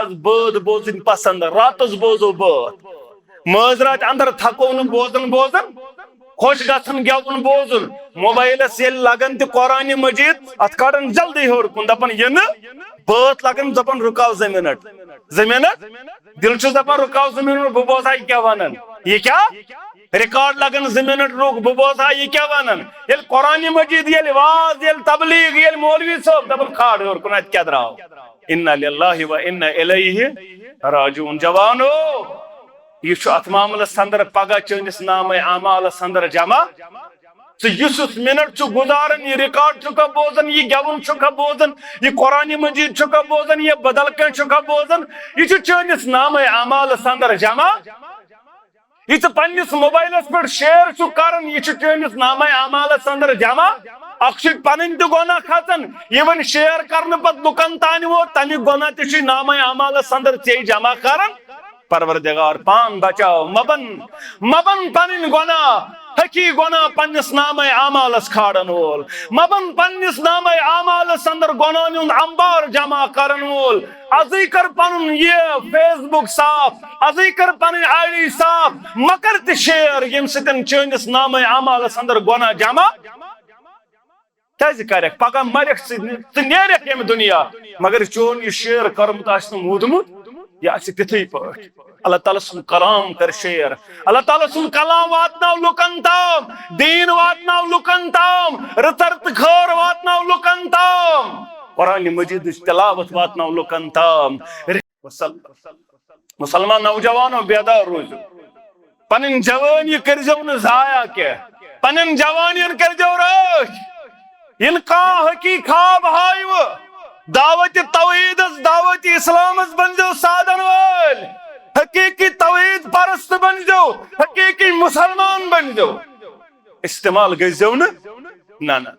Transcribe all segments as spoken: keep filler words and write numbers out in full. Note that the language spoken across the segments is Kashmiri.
بٲتھ بوزٕنۍ پسند، راتس بوزو بٲتھ۔ مٲنٛزِ راتہِ اندر تھکو نہٕ بوزان بوزان، خۄش گژھان گٮ۪وُن بوزُن۔ موبایلس ییٚلہِ لگان تہِ قرآنِ مجیٖد، اتھ کڑان جلدی ہیوٚر کُن، دپان، "یہِ نہٕ"، بٲتھ لگان، دپان، "رُکاو زٕ منٹ، زٕ منٹ"۔ دِل چھُس دپان، "رُکاو زٕ منٹ، بہٕ بوزٕ ہا یہِ کیٛاہ ونان، یہِ کیٛاہ؟" ریکارڈ لگان زٕ منٹ، رُک، بہٕ بوزٕ ہا یہِ کیٛاہ ونان۔ ییٚلہِ قرآنِ مجیٖد، ییٚلہِ واز، ییٚلہِ تبلیغ، ییٚلہِ مولوی صٲب دپان، "کھار ہیوٚر کُن، اتہِ کیٛاہ درٛاو؟" انا للہ و انا الیہ راجعون۔ جوانو، یہِ چھُ اتھ معاملس اندر پگاہ چٲنِس نامے اعمالس اندر جمع۔ ژٕ یُس یُس منٹ چھُ گُزاران، یہِ ریکارڈ چھُکھا بوزان، یہِ گٮ۪وُن چھُکھا بوزان، یہِ قرآنِ مجیٖد چھُکھا بوزان، یہِ بدل کینٛہہ چھُکھا بوزان، یہِ چھُ چٲنِس نامے اعمالس اندر جمع۔ یہِ ژٕ پننِس موبایلس پٮ۪ٹھ شیئر چھُکھ کران، یہِ چھُ چٲنِس نامے اعمالس اندر جمع۔ اکھ چھُ پنٕنۍ تہِ گۄناہ کھژان، یہِ وۄنۍ شیئر کرنہٕ پتہٕ لُکن تانۍ ووت، تمیُک گۄناہ تہِ چھُے نامے اعمالس اندر ژےٚ جمع کران۔ پروردگار، پان بچاو، مہ بن، مہ بن پنٕنۍ گۄناہ، حقی گۄناہ پننِس نامے اعمالس کھارن وول، مہ بن پننِس نامے اعمالس اندر گۄناہن ہُنٛد انبار جمع کرن وول۔ ازٕے کر پنُن یہِ فیس بُک صاف، ازٕے کر پنٕنۍ آئی ڈی صاف، مہ کر تہِ شیئر، ییٚمہِ سۭتۍ چٲنِس نامے اعمالس اندر گۄناہ جمع۔ کیازِ کرکھ؟ پگاہ مرکھ ژٕ، ژٕ نیرکھ ییٚمہِ دُنیا، مگر چون یہِ شیئر کرمُت آسہِ نہٕ موٗدمُت، یہِ آسہِ تِتھٕے پٲٹھۍ۔ اللہ تعالیٰ سُنٛد کلام کر شیئر، اللہ تعالیٰ سُنٛد کلام واتناو لُکن تام، دیٖن واتناو لُکن تام، رٕژر تہٕ خٲر واتناو لُکن تام، قرآنِ مجیٖدٕچ تلاوت واتناو لُکن تام۔ وسلم۔ مسلمان نوجوانو، بیدار روٗزِو۔ پنٕنۍ جوٲنی کٔرۍزیو نہٕ ضایع کینٛہہ۔ پنٕنۍ جوانین کٔرۍزیو رٲچھ۔ ییٚلہِ کانٛہہ حقیٖقی خواب ہاوِ، دعوتِ توحیٖدس، دعوتِ اسلامس بنزیو سادن وٲلۍ، حقیٖقی توحیٖد پرست بنزیو، حقیٖقی مسلمان بنزیو۔ استعمال گٔژھزیو نہٕ، نہ، نہ۔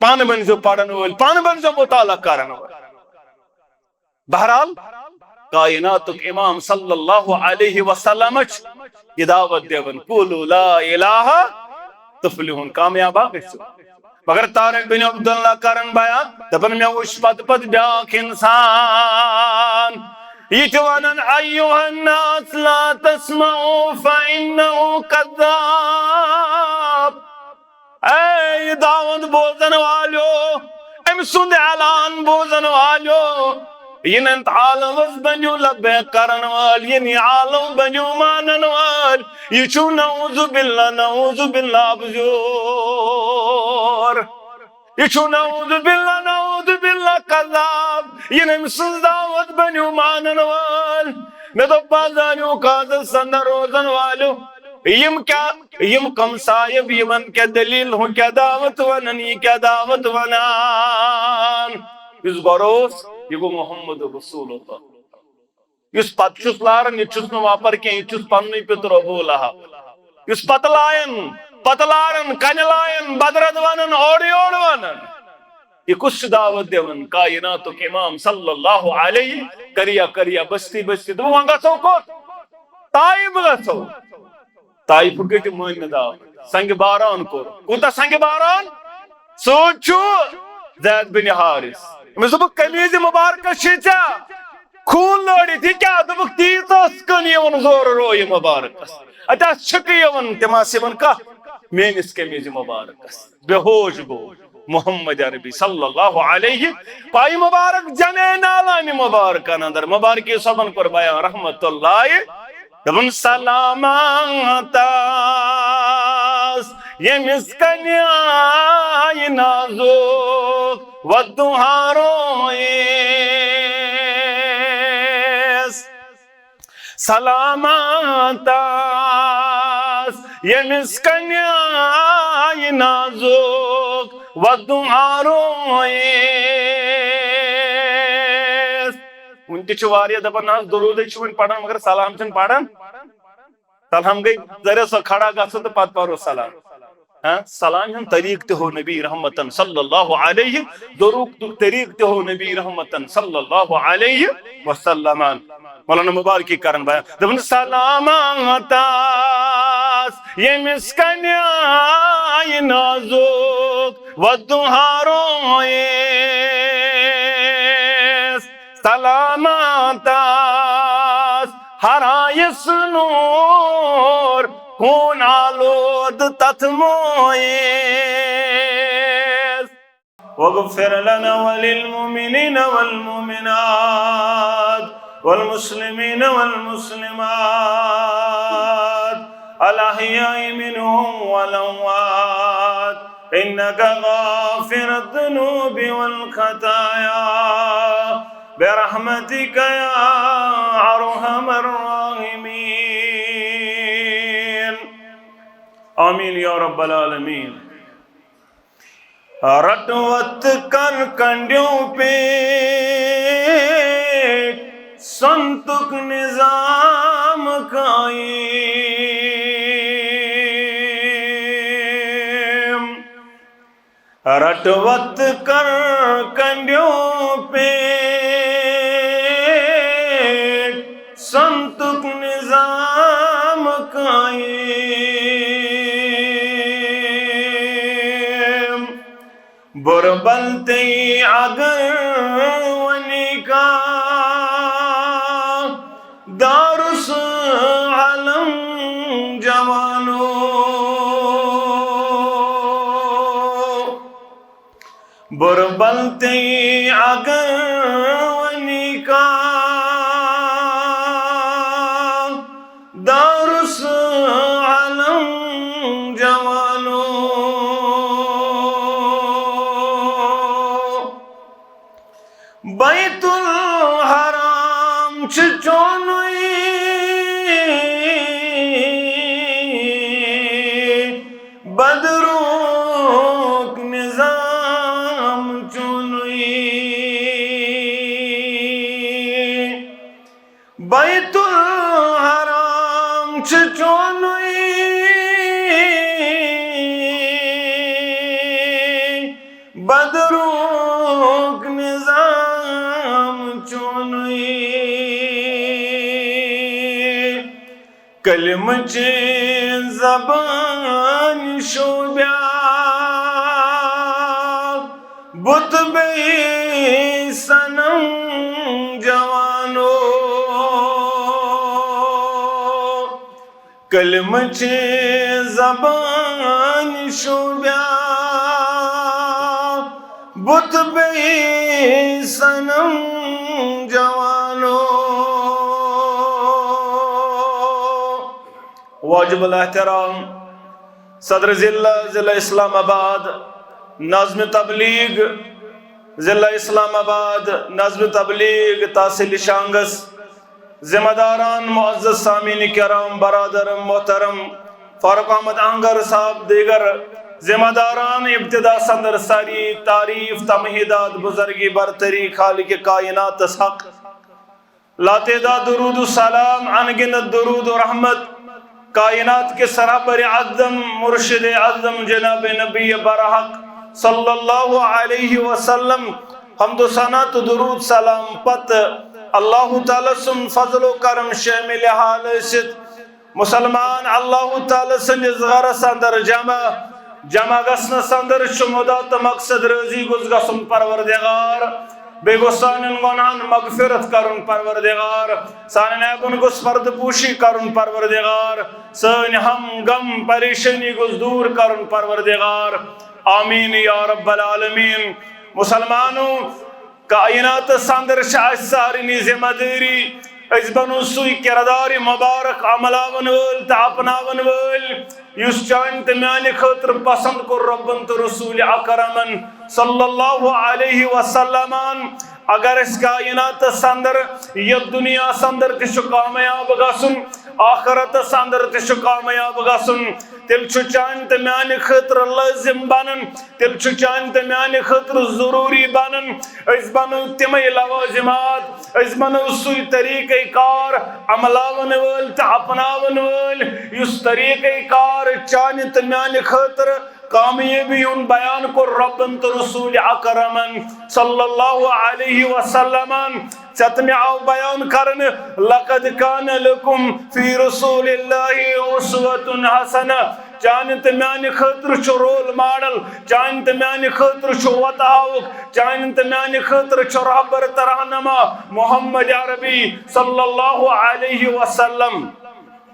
پانہٕ بٔنۍزیو پرن وٲلۍ، پانہٕ بٔنۍزیو مطالعہ کرن وٲلۍ۔ بہرحال، کائناتُک امام صلی اللہ علیہ وسلمٕچ یہِ دعوت دِوان، "قولوا لا الہ تفلحون"، کامیاب ہا گٔژھِو۔ مگر طارق بن عبداللہ کرن بیان، دپان، مےٚ وٕچھ پتہٕ پتہٕ بیاکھ انسان، یہِ تہِ ونان، "ایھا الناس لا تسمعوا فانہ کذاب"۔ اے دعوت بوزن والیو، أمۍ سُنٛد اعلان بوزن والیو، یِنہٕ عالمس بنیو لبیک کرن وٲلۍ، یِنہٕ عالم بنیو مانن وٲلۍ۔ یہِ چھُ نعوذ باللہ، نعوذ باللہ ابزیور۔ یہِ چھُ نعوذ باللہ، نعوذ باللہ کذاب۔ یِنہٕ أمۍ سٕنٛز دعوت بنیو مانن وٲلۍ۔ مےٚ دوٚپ، بازاریو کازس اندر روزن والیو، یِم کیٛاہ، یِم کم صاحب، یِمن کیٛاہ دٔلیٖل، ہُہ کیٛاہ دعوت ونان، یہِ کیٛاہ دعوت ونان؟ یُس گۄڈٕ اوس، یہِ گوٚو محمد رسول اللہ۔ یُس پتہٕ چھُس لاران، یہِ تہِ چھُس نہٕ وۄپر کینٛہہ، یہِ تہِ چھُس پننُے پیٚتٕر ابو لہب۔ یُس پتہٕ لایان، پتہٕ لاران، کنہِ لایان، بدرد ونان، اورٕ یورٕ ونان۔ یہِ کُس چھُ دعوت دِوان؟ کائناتُک امام صلی اللہ علیہ۔ کریا کریا، بستی بستی۔ دوٚپُن، وۄنۍ گژھو کوٚت؟ طائف گژھو۔ طائف گٔے تِم مٲنۍ نہٕ دعوت۔ سنگ باران کوٚر۔ کوٗتاہ سنگ باران؟ سُہ چھُ زید بن حارث۔ أمِس دوٚپُکھ، قمیٖضہِ مُبارکس چھِ ژےٚ خوٗن لٲرِتھ۔ یہِ کیٛاہ؟ دوٚپُکھ، تیٖژ ٲس کٔنۍ یِوان زورٕ رویہِ مُبارکس۔ اَتہِ آسہٕ چھِکہٕ یِوان، تِم آسہٕ یِوان کَتھ؟ میٲنِس قمیٖضہِ مُبارکس۔ بے ہوش گوٚو محمد عربی صلی اللہ علیہ۔ پایہِ مُبارک جمے نالانہِ مُبارکن اندر۔ مُبارکی صٲبن کوٚر بیان رحمت اللہ۔ دوٚپُن، سلامت آس ییٚمِس کنہِ آیہِ نازُک وَدُہارو یِس۔ سلامت آس ییٚمِس کنہِ آیہِ نازُک وَدُہارو یِس۔ وُنہِ تہِ چھِ واریاہ دَپان، نہ حظ، درودٕے چھِ وُنہِ پَران، مگر سلام چھِنہٕ پَران۔ سلام گٔے ذرا سا کھڑا گژھو تہٕ پتہٕ پرو سلام۔ ہاں، سلام ہُنٛد طریٖقہٕ تہِ ہوو نبی رحمتن صلی اللہ علیہ، دروٗدُک طریٖقہٕ تہِ ہوو نبی رحمتن صلی اللہ علیہ وسلمن۔ مولانا مبارکی کرن بیان، دوٚپُن، سلامت آس ییٚمِس کنہِ آیہِ نازُک وَدُہارو یِس۔ علامات آس ہرایس نور، خون آلود تتھ مویس۔ واغفر لنا وللمؤمنين والمؤمنات والمسلمين والمسلمات الأحياء منهم والأموات إنك غافر الذنوب والخطايا برحمتك يا أرحم الراحمين. آمين يا رب العالمين. رٹ وت کر کنڈیوں پہ سنتک نظام قائم۔ رٹ وت کر کنڈیوں پہ سنتک نظام قائم۔ بربلتے اگر ونی کا دارس علم جوانو۔ بربلتے اگر ونی کا دارس علم جوانو۔ بیت الحرام چھ چونوی بدروک نظام چونوی۔ بیت الحرام چھ چونوی بدروک نظام چونوی۔ کلمہ چہ زبان شوبیا بت بی صنم جوانو۔ کلمہ چہ زبان شوبیا بت بی صنم جوانو۔ واجب الاحترام صدر ضلع، ضلع اسلام آباد، نظم تبلیغ، ضلع اسلام آباد، نظم تبلیغ، تحصیل شانگس ذمہ داران، معزز سامعین کرام، برادر محترم فاروق احمد اہنگر صاحب، دیگر ذمہ داران، ابتدا سندر ساری تعریف، تمہیدات، بزرگی برتری، خالق کائنات حق، لاتعداد درود و سلام، انگنت درود و رحمت، کائنات کے سرابر اعظم، مرشد اعظم جناب نبی برحق صلی اللہ علیہ وسلم، حمد و ثنا تو درود سلام پت اللہ تعالی سن فضل و کرم شامل حال ست۔ مسلمان اللہ تعالی سندس گھرس اندر جمع، جمع گژھنس اندر چھُ مدا تہٕ مقصد رٲضی گوٚژھ گژھُن پروردگار، بیٚیہِ گوٚژھ سانٮ۪ن گۄناہن مغفرت کرُن پروردگار، سانٮ۪ن عیبن گوٚژھ پردٕ پوشی کرُن پروردگار، سٲنۍ ہم غم پریشٲنی گوٚژھ دوٗر کرُن پروردگار۔ آمین یا رب العالمین۔ مسلمانو، کائناتس اندر چھِ اسہِ سارنٕے ذمہ دٲری، أسۍ بنو سُے کردار مبارک عملاون وٲلۍ تہٕ اپناون وٲلۍ، یُس چانہِ تہٕ میانہِ خٲطرٕ پسند کوٚر رۄبن تہٕ رسول اکرمن صلی اللہ علیہ وسلمن۔ اگر أسۍ کائناتس اندر، یتھ دنیاہس اندر تہِ چھُ کامیاب گژھُن، آخرتس اندر تہِ چھُ کامیاب گژھُن، تیٚلہِ چھُ چانہِ تہٕ میانہِ خٲطرٕ لٲزم بنان، تیٚلہِ چھُ چانہِ تہٕ میانہِ خٲطرٕ ضروٗری بنان، أسۍ بنو تِمے لوازمات، أسۍ بنو سُے طریقہ کار عملاون وٲلۍ تہٕ اپناون وٲلۍ، یُس طریقہ کار چانہِ تہٕ میانہِ خٲطرٕ کامیٲبی ہُنٛد بیان کوٚر رۄبن تہٕ رسول اکرمن صلی اللہ علیہ وسلمن۔ ژےٚ تہٕ مےٚ آو بیان کرنہٕ، "لقد کان لکم فی رسول اللہ اسوۃ حسنہ"۔ چانہِ تہٕ میانہِ خٲطرٕ چھُ رول ماڈل، چانہِ تہٕ میانہِ خٲطرٕ چھُ وتہٕ ہاوُک، چانہِ تہٕ میانہِ خٲطرٕ چھُ رہبر تہٕ رہنما محمد عربی صلی اللہ علیہ وسلم۔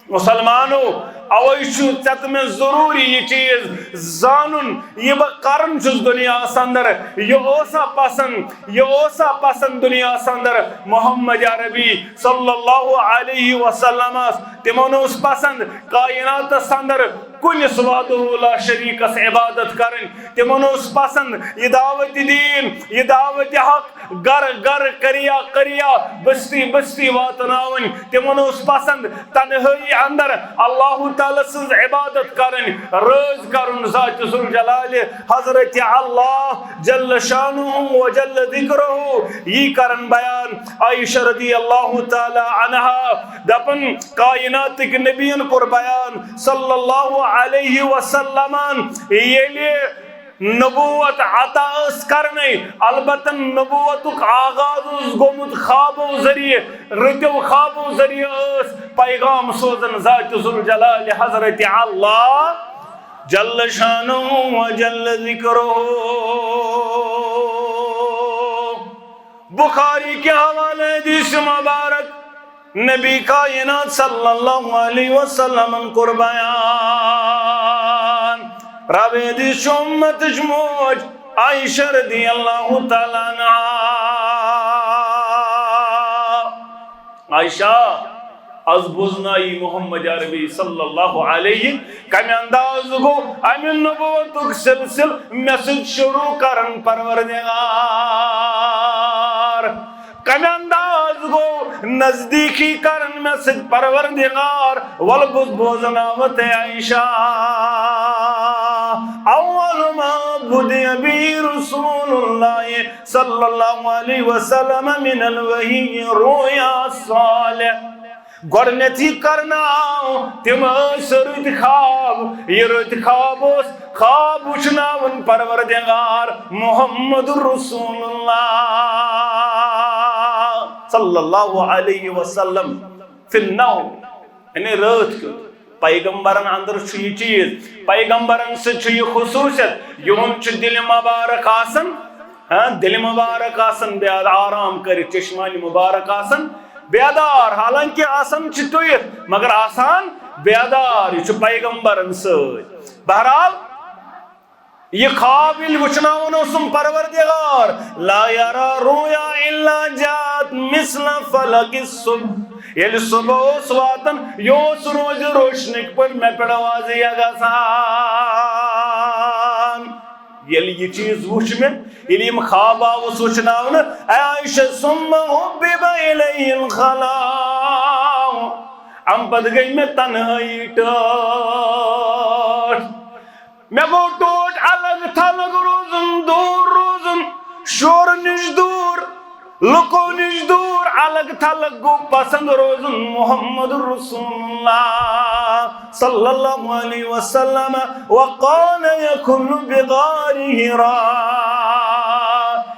مسلمانو، اوے چھُ ژےٚ تہٕ مےٚ ضروٗری یہِ چیٖز زانُن، یہِ بہٕ کران چھُس دُنیاہس اندر، یہِ اوسا پسند، یہِ اوسا پسند دُنیاہس اندر محمد عربی صلی اللہ علیہ وسلمس؟ تِمن اوس پسند کائناتس اندر کُنِس وحدہ لا شریکس عبادت کرٕنۍ۔ تِمن اوس پسند یہِ دعوت دین، یہِ دعوت حق گرٕ گرٕ، قریہ قریہ، بستی بستی واتناوٕنۍ۔ تِمن اوس پسند تنہٲیی اندر اللہ تعالیٰ سٕنز عبادت کرٕنۍ، رٲضۍ کرُن ذات ذوالجلال حضرت اللہ جل شانہ و جل ذکرہ۔ یی کرن بیان عائشہ رضی اللہ تعالیٰ عنہا، دپن کائناتٕکۍ نبیَن کوٚر بیان صلی اللہ علیہ وسلمن، ییٚلہِ نبوت عطا ٲس کرنے، البتہ نبوتُک آغاز اوس گوٚمُت خوابو ذٔریعہٕ، رٕتیو خوابو ذٔریعہٕ ٲس پیغام سوزان ذات ذوالجلال حضرت اللہ جل شانہ و جل ذکرہ۔ بخاری کے حوالے حدیث مبارک، نبی کائنات صلی اللہ علیہ وسلم کوٚر بیان۔ راوی حدیث چھُ امتٕچ موج عائشہ رضی اللہ تعالیٰ عنہا۔ عائشہ، از بوزنائی محمد عربی صلی اللہ علیہ کمہِ انداز گوٚو امہِ نبوتُک سلسلہٕ مےٚ سۭتۍ شروع کرن پروردگار؟ کمہِ انداز گوٚو نزدیٖکی کرن مےٚ سۭتۍ پروردگار؟ وَلہٕ بہٕ بوزناوتھ عائشہ۔ اول ما بدأ به رسول اللہ صلی اللہ علیہ وسلم من الوحی رؤیا صالح۔ گۄڈٕنیتھٕے کرناو تِم ٲسۍ رٕتۍ خواب۔ یہِ رٕتۍ خواب اوس خواب وٕچھناوُن پروردگار محمد رسول اللہ صلی اللہ علیہ وسلم فی النوم، یعنی رٲتھ کیُتھ۔ پیغمبرن اندر چھُ یہِ چیٖز، پیغمبرن سۭتۍ چھُ یہِ خصوٗصیت، یِہُنٛد چھُ دِلہِ مبارک آسان، ہاں، دِلہِ مبارک آسان بیدار، آرام کٔرِتھ، چشمانہِ مبارک آسان بیدار، حالانکہ آسان چھِ ٹُوِتھ، مگر آسان بیدار۔ یہِ چھُ پیغمبرن سۭتۍ۔ بہرحال، یہِ خواب ییٚلہِ وٕچھناوان اوسُم پروردگار، لا یرا رؤیا الا جاءت مثل فلق الصبح، ییٚلہِ صبح اوس واتان، یہِ اوس روزِ روشنٕکۍ پٲٹھۍ مےٚ پٮ۪ٹھ واضح گژھان۔ ییٚلہِ یہِ چیٖز وٕچھ مےٚ، ییٚلہِ یِم خواب آوُس وٕچھناونہٕ، اے عائشہ، ثم حبب الیہ الخلاء، امہِ پتہٕ گٔے مےٚ تنہٲیی ٹٲٹھ۔ مےٚ گوٚو ٹوٹھ الگ تھلگ روزُن، دوٗر روزُن، شورٕ نِش دوٗر، لُکو نِش دوٗر، الگ تھلگ گوٚو پسند روزُن محمد رسول اللہ صلی اللہ علیہ وسلم۔ وقال یکن بغار حرا۔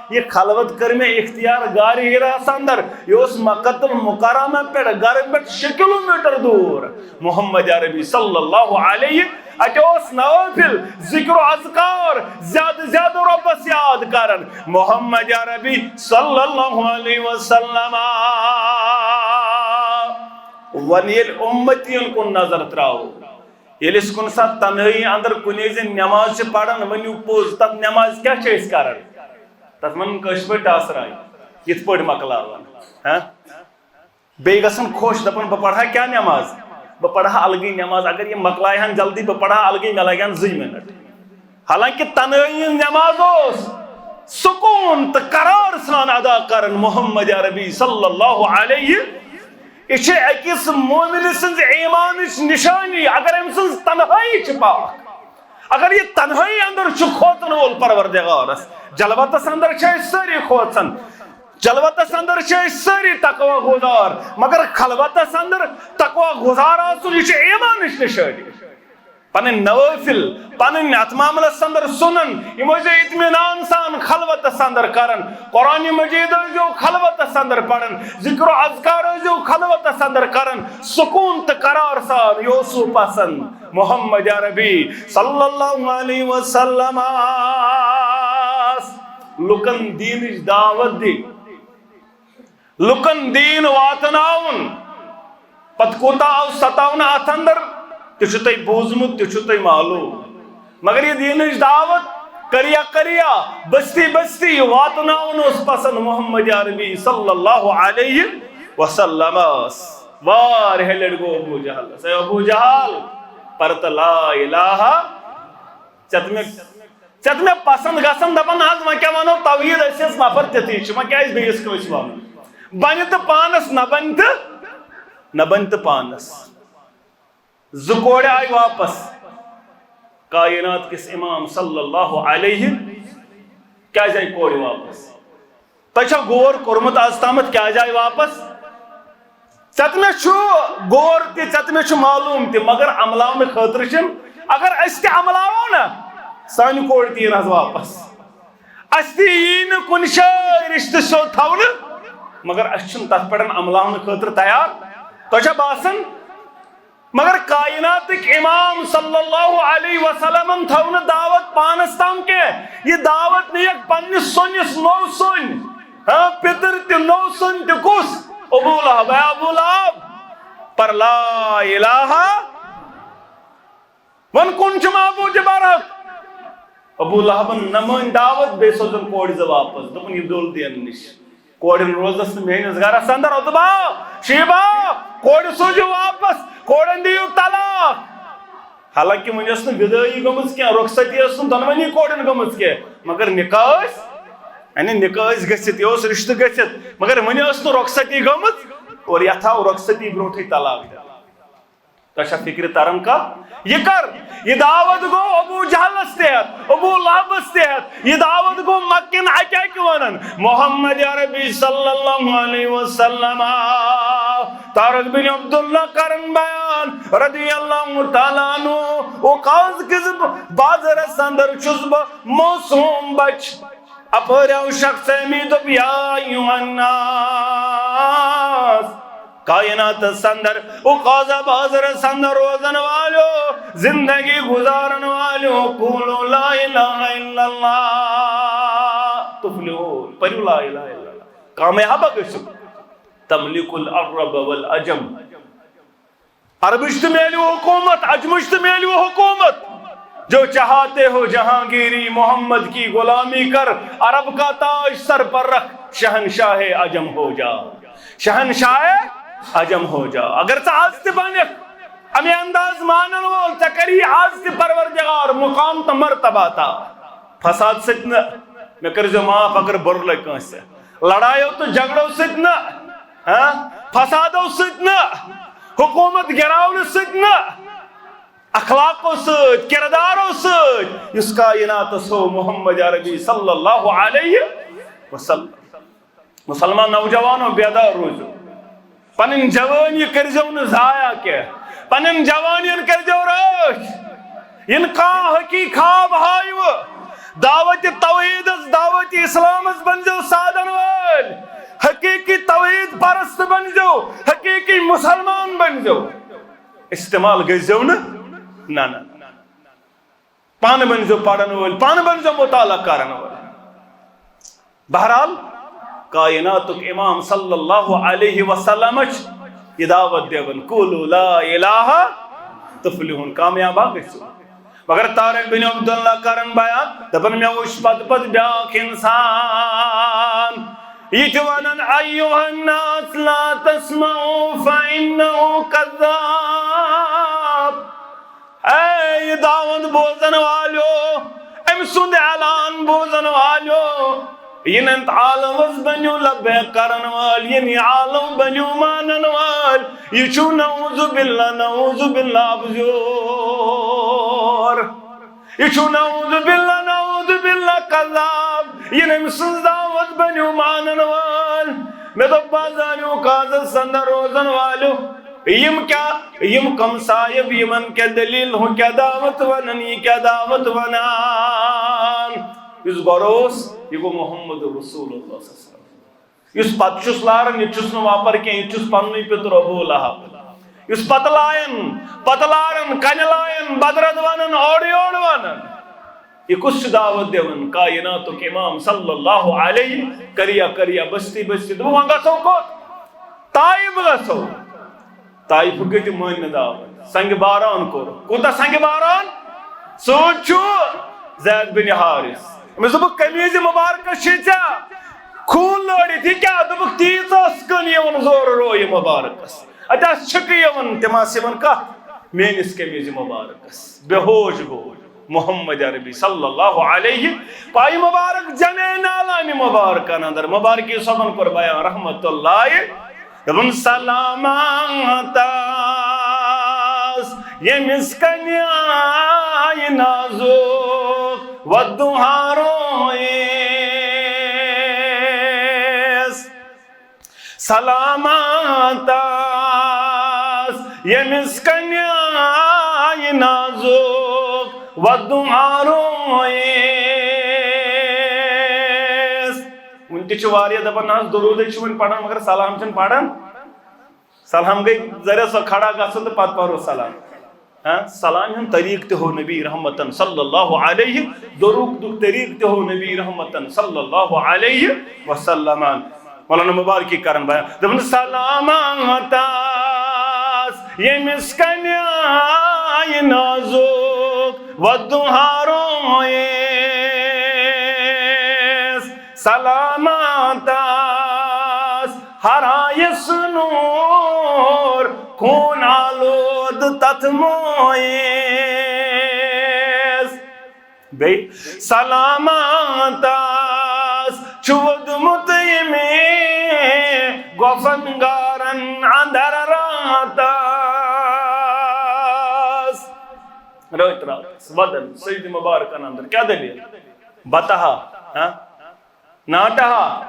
یہِ خلوت کٔر مےٚ اختیار غار حراہس اندر۔ یہِ اوس مکۃ المکرمہ پٮ۪ٹھ، گرٕ پٮ۪ٹھ شےٚ کلوٗمیٹر دوٗر۔ محمد عربی صلی اللہ علیہ، اتہِ اوس نوافل، ذکر و اذکار، زیادٕ زیادٕ رۄبس یاد کران۔ محمد عربی صلی اللہ علیہ وسلم۔ وۄنۍ ییٚلہِ اُمتین کُن نظر تراوو، ییٚلہِ أسۍ کُنہِ ساتہٕ تنہٲیی اندر کُنہِ زِ نماز چھِ پران، ؤنِو پوٚز، تتھ نماز کیٛاہ چھِ أسۍ کران؟ تتھ ونان کٲشِر پٲٹھۍ ٹاسراے، یِتھ پٲٹھۍ مۄکلاوان، ہاں؟ بیٚیہِ گژھان خۄش، دپان، "بہٕ پرٕ ہا کیٛاہ نٮ۪ماز؟ بہٕ پرٕ ہا الگٕے نٮ۪ماز، اگر یِم مۄکلاے ہن جلدی، بہٕ پرٕ ہا الگٕے، مےٚ لگہِ ہن زٕے منٹ۔" حالانکہ تنہٲیی ہٕنٛز نٮ۪ماز اوس سکوٗن تہٕ قرار سان ادا کران محمد عربی صلی اللہ علیہ۔ یہِ چھِ أکِس مومنہٕ سٕنٛز ایٖمانٕچ نِشانی، اگر أمۍ سٕنٛز تنہٲیی چھِ پاک۔ اگر یہِ تنہٲیی اندر چھُ کھوژن وول پروردگارس، جلوتس اندر چھِ أسۍ سٲری کھوژان، جلوتس اندر چھِ أسۍ سٲری تقوی گُزار، مگر خلوتس اندر تقوی گُزار آسُن، یہِ چھِ ایٖمانٕچ نِشٲنی۔ پنٕنۍ نوٲفل، پنٕنۍ اتھ معاملس اندر سُنن، یِم ٲسۍ زیو اطمینان سان خلوتس اندر کران، قرآن مجید ٲسۍ زیو خلوتس اندر پران، ذکر و اذکار ٲسۍ زیو خلوتس اندر کران، سکوٗن تہٕ قرار سان، یہِ اوسوٕ پسند۔ محمد عربی صلی اللہ علیہ وسلم آس لُکن دیٖنٕچ دعوت دِنۍ، لُکن دیٖن واتناوُن۔ پتہٕ کوٗتاہ آو ستاونہٕ اتھ اندر، تہِ چھُ تۄہہِ بوٗزمُت، تہِ چھُ تۄہہِ معلوم۔ مگر یہِ دیٖنٕچ دعوت کریا کریا، بستی بستی واتناوُن اوس پسند محمد عربی صلی اللہ علیہ وسلمس۔ واریاہ لٹہِ گوٚو ابو جہلس، "اے ابو جہل، پر تہٕ لا الہ، ژےٚ تہٕ مےٚ، ژےٚ تہٕ مےٚ پسند گژھن، دپان، از وۄنۍ کیٛاہ ونو، توحید، أسۍ ٲسۍ نفر تِتھٕے چھِ، وۄنۍ کیٛاہ آسہِ بیٚیِس کٲنٛسہِ ونُن؟ بنہِ تہٕ پانس، نہ بنہِ تہٕ، نہ بنہِ تہٕ پانس۔" زٕ کورِ آیہِ واپس۔ کائنات کِس امام صلی اللہ علیہ، کیٛازِ آیہِ کورِ واپس؟ تۄہہِ چھا غور کوٚرمُت از تامتھ کیٛازِ آیہِ واپس؟ ژےٚ تہٕ مےٚ چھُ غور تہِ، ژےٚ تہٕ مےٚ چھُ معلوم تہِ، مگر عملاونہٕ خٲطرٕ چھِنہٕ۔ اگر أسۍ تہِ عملاوو نہ، سانہِ کورِ تہِ یِن از واپس۔ اَسہِ تہِ یی نہٕ کُنہِ جایہِ رِشتہٕ سیوٚد تھاونہٕ، مگر اَسہِ چھُنہٕ تَتھ پٮ۪ٹھ عملاونہٕ خٲطرٕ تیار۔ تۄہہِ چھا باسان؟ مگر کائناتٕکۍ امام صلی اللہ علیہ وسلمن تھٲو نہٕ دعوت پانس تام کینٛہہ۔ یہِ دعوت نِیَکھ پننِس سۄنِس نوٚو سۄن، ہاں، پِتٕر تہِ نوٚو سۄن تہِ۔ کُس؟ ابو لہب۔ اے ابو لہب، پر لا الہ۔ وۄنۍ کُن چھُ معبوٗدِ برحق؟ ابو لہبن نہ مٲنۍ دعوت، بیٚیہِ سوزُن کورِ زٕ واپس۔ دوٚپُن، "یہِ دُل دِین نِش۔" کورٮ۪ن روزس نہٕ میٲنِس گرس اندر۔ عتبہ، شیبہ، کورِ سوٗزِو واپس، کورٮ۪ن دِیِو طلاق۔ حالانکہ وۄنۍ ٲس نہٕ وِدٲیی گٔمٕژ کینٛہہ، رۄخصتی ٲس نہٕ دۄنوٕنی کورٮ۪ن گٔمٕژ کینٛہہ، مگر نکاح ٲسۍ، یعنی نکاح ٲسۍ گٔژھِتھ، یہِ اوس رشتہٕ گٔژھِتھ، مگر وۄنۍ ٲس نہٕ رۄخصتی گٔمٕژ۔ اور یتھ آو رۄخصتی برونٛٹھٕے طلاق دِنہٕ۔ تۄہہِ چھا فکرِ تران کتھ؟ یہِ کر؟ یہِ دعوت گوٚو ابو جہلس تہِ ہٮ۪تھ، ابو لہبس تہِ ہٮ۪تھ۔ یہِ دعوت گوٚو مکن اکہِ اکہِ ونان۔ محمد عربی صلی اللہ علیہ وسلم آو۔ طارق بن عبداللہ کرن بیان رضی اللہ تعالیٰ عنہ، اوقاز کِس بازرس اندر چھُس بہٕ معصوم بچہٕ۔ اپٲرۍ آو شخص امی دوٚپ، یا ایھا الناس، کائناتس اندر، اوقاز بازرس اندر روزن والیو، زندگی گزارن والیو، قولوا لا الہ الا اللہ تفلحون، پٔرِو لا الہ الا اللہ، کامیاب گژھِو۔ تملک العرب والعجم، عربٕچ تہِ میلیو حکومت، عجمٕچ تہِ میلیو حکومت۔ جو چاہتے ہو جہانگیری، محمد کی غلامی کر، عرب کا تاج سر پر رکھ، شہنشاہ عجم ہو جا، شہنشاہ عجم ہو جا۔ اگر ژٕ از تہِ بنکھ امی انداز مانن وول، ژےٚ کری از تہِ پروردگار مقام تہٕ مرتبہ عطا۔ فساد سۭتۍ نہٕ، مےٚ کٔرۍزیو معاف اگر بُرٕ لگہِ کٲنٛسہِ، لڑایو تہٕ جھگڑو سۭتۍ نہٕ، ہاں، فسادو سۭتۍ نہٕ، حکومت گراونہٕ سۭتۍ نہٕ، اخلاقو سۭتۍ، کردارو سۭتۍ، یُس کائناتس ہو محمد عربی صلی اللہ علیہ وسلم۔ مسلمان نوجوانو، بیدار روٗزِو۔ پنٕنۍ جوٲنی کٔرۍزیو نہٕ ضایع کینٛہہ۔ پنٕنۍ جوانین کٔرۍزیو رٲچھ۔ یِن کانٛہہ حقیٖقی خواب ہاوِ، دعوت توحیٖدس، دعوت اسلامس بنزیو سادن وٲلۍ۔ حقیٖقی توحیٖد پرست بنزیو، حقیٖقی مسلمان بنزیو۔ استعمال گٔژھزیو نہٕ۔ نہ، نہ۔ پانہٕ بٔنۍزیو پرن وٲلۍ، پانہٕ بٔنۍزیو مطالعہ کرن وٲلۍ۔ بہرحال، کائناتُک امام صلی اللہ علیہ وسلم چھِ یہِ دعوت دِوان، "قولوا لا الہ تفلحون"، کامیاب ہا گٔژھِو۔ مگر طارق بن عبداللہ کرن بیان، دپان، مےٚ وُچھ پتہٕ پتہٕ بیٛاکھ انسان، یہِ تہِ ونان، "ایھا الناس لا تسمعوا فانہ کذاب"۔ اے یہِ دعوت بوزن والیو، أمۍ سُنٛد اعلان بوزن والیو، یِنہٕ عالمس بنیو لبیک کرن وٲلۍ، یِنہٕ عالم بنیو مانن وٲلۍ۔ یہِ چھُ نعوذ باللہ، نعوذ باللہ ابزیور۔ یہِ چھُ نعوذ باللہ، نعوذ باللہ کذاب۔ یِنہٕ أمۍ سٕنٛز دعوت بنیو مانن وٲلۍ۔ مےٚ دوٚپ، بہٕ حظ آیو قاضس اندر روزن والیو۔ یِم کیٛاہ، یِم کم صاحب، یِمن کیٛاہ دٔلیٖل، ہُہ کیٛاہ دعوت ونان، یہِ کیٛاہ دعوت ونان؟ یُس گۄڈٕ اوس، یہِ گوٚو محمد رسول اللہ صلی اللہ علیہ وسلم۔ یُس پتہٕ چھُس لاران، یہِ تہِ چھُس نہٕ واپر کینٛہہ، یہِ تہِ چھُس پننُے پیٚتُر ابو لہب۔ یُس پتہٕ لایَن، پتہٕ لارَن، کنہِ لایَن، بدرد ونان، اورٕ یورٕ ونان، یہِ کُس چھُ دعوت دِوان؟ کائناتُک امام صلی اللہ علیہ۔ کریا کریا، بستی بستی، دوٚپُن، وۄنۍ گژھو کوٚت؟ طائف گژھو۔ طائفُک گٔے تِم مٲنۍ نہٕ دعوت۔ سنگ باران کوٚر۔ کوٗتاہ سنگ باران؟ سۭتۍ چھُ زید بن حارث۔ أمِس دوٚپُکھ، قمیٖضہِ مُبارکس چھے ژےٚ خوٗن لٲرِتھ، یہِ کیٛاہ؟ دوٚپُکھ، تیٖژ ٲس کٔنۍ یِوان زورٕ رویہِ مُبارکس۔ اَتہِ آسہٕ چھِکہٕ یِوان، تِم آسہٕ یِوان کَتھ؟ میٲنِس قمیٖضہِ مُبارکس۔ بے ہوش گوٚو محمد عربی صلی اللہ علیہ۔ پایہِ مُبارک جمع نالانہِ مُبارکن اندر۔ مُبارکی صٲبن کوٚر بیان رحمت اللہ۔ دوٚپُن، سلامت آس ییٚمِس کنہِ آیہِ نازُک وۄدُہارو یِس۔ سلامت آس ییٚمِس کنہِ آیہِ نازُک وۄدُہارو یِس۔ وُنہِ تہِ چھِ واریاہ دپان، نہ حظ، درودٕے چھِ وُنہِ پران، مگر سلام چھِنہٕ پران۔ سلام گٔے ذرا سۄ کھڑا گژھُن تہٕ پتہٕ پرو سلام۔ ہاں، سلام ہُنٛد طریقہٕ تہِ ہوو نبی رحمتن صلی اللہ علیہ، درود دُک طریقہٕ تہِ ہوو نبی رحمتن صلی اللہ علیہ وسلم۔ مولانا مبارکی کرن بیان، دوٚپُن، سلامت آس ییٚمِس کنہِ آیہِ نازُک وۄدُہارو یِس۔ سلامت آس ہرایس نور خوٗن آلود تتھ مویِس۔ بیٚیہِ سلامت آس چھُ ووٚدمُت ییٚمہِ گۄپھن غارن اندر راتس۔ رٲتۍ راتس وَدن سجدٕ مُبارکن اندر۔ کیٛاہ دٔلیٖل؟ بتہٕ ہا، ہاں؟ ناٹہٕ ہا،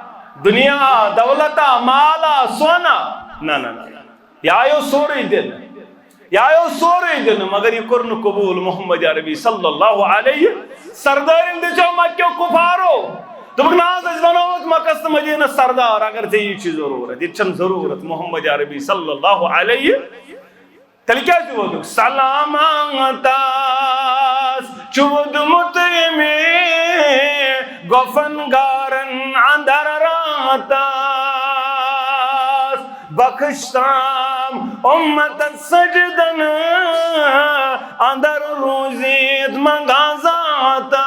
دُنیا ہا، دولت ہا، مال ہا، سۄن ہا؟ نہ، نہ، نہ، نہ۔ یہِ آیو سورُے دِنہٕ۔ یہِ آیو سورُے دِنہٕ، مگر یہِ کوٚر نہٕ قبوٗل محمد عربی صلی اللہ علیہ۔ سردارن دِژیو مکیو کفارو۔ دوٚپُکھ، نہ حظ، أسۍ بناووکھ مکس تہٕ مدینس سردار، اگر ژےٚ یہِ چھِ ضروٗرت۔ یہِ تہِ چھَنہٕ ضروٗرت محمد عربی صلی اللہ علیہ۔ تیٚلہِ کیٛازِ ووٚدُکھ؟ سلامت آس چھُ ووٚدمُت ییٚمہِ گۄپھن غارن اندر راتس۔ بخش تام اُمتس سجدن اندر روٗزِتھ منٛگان ذاتس۔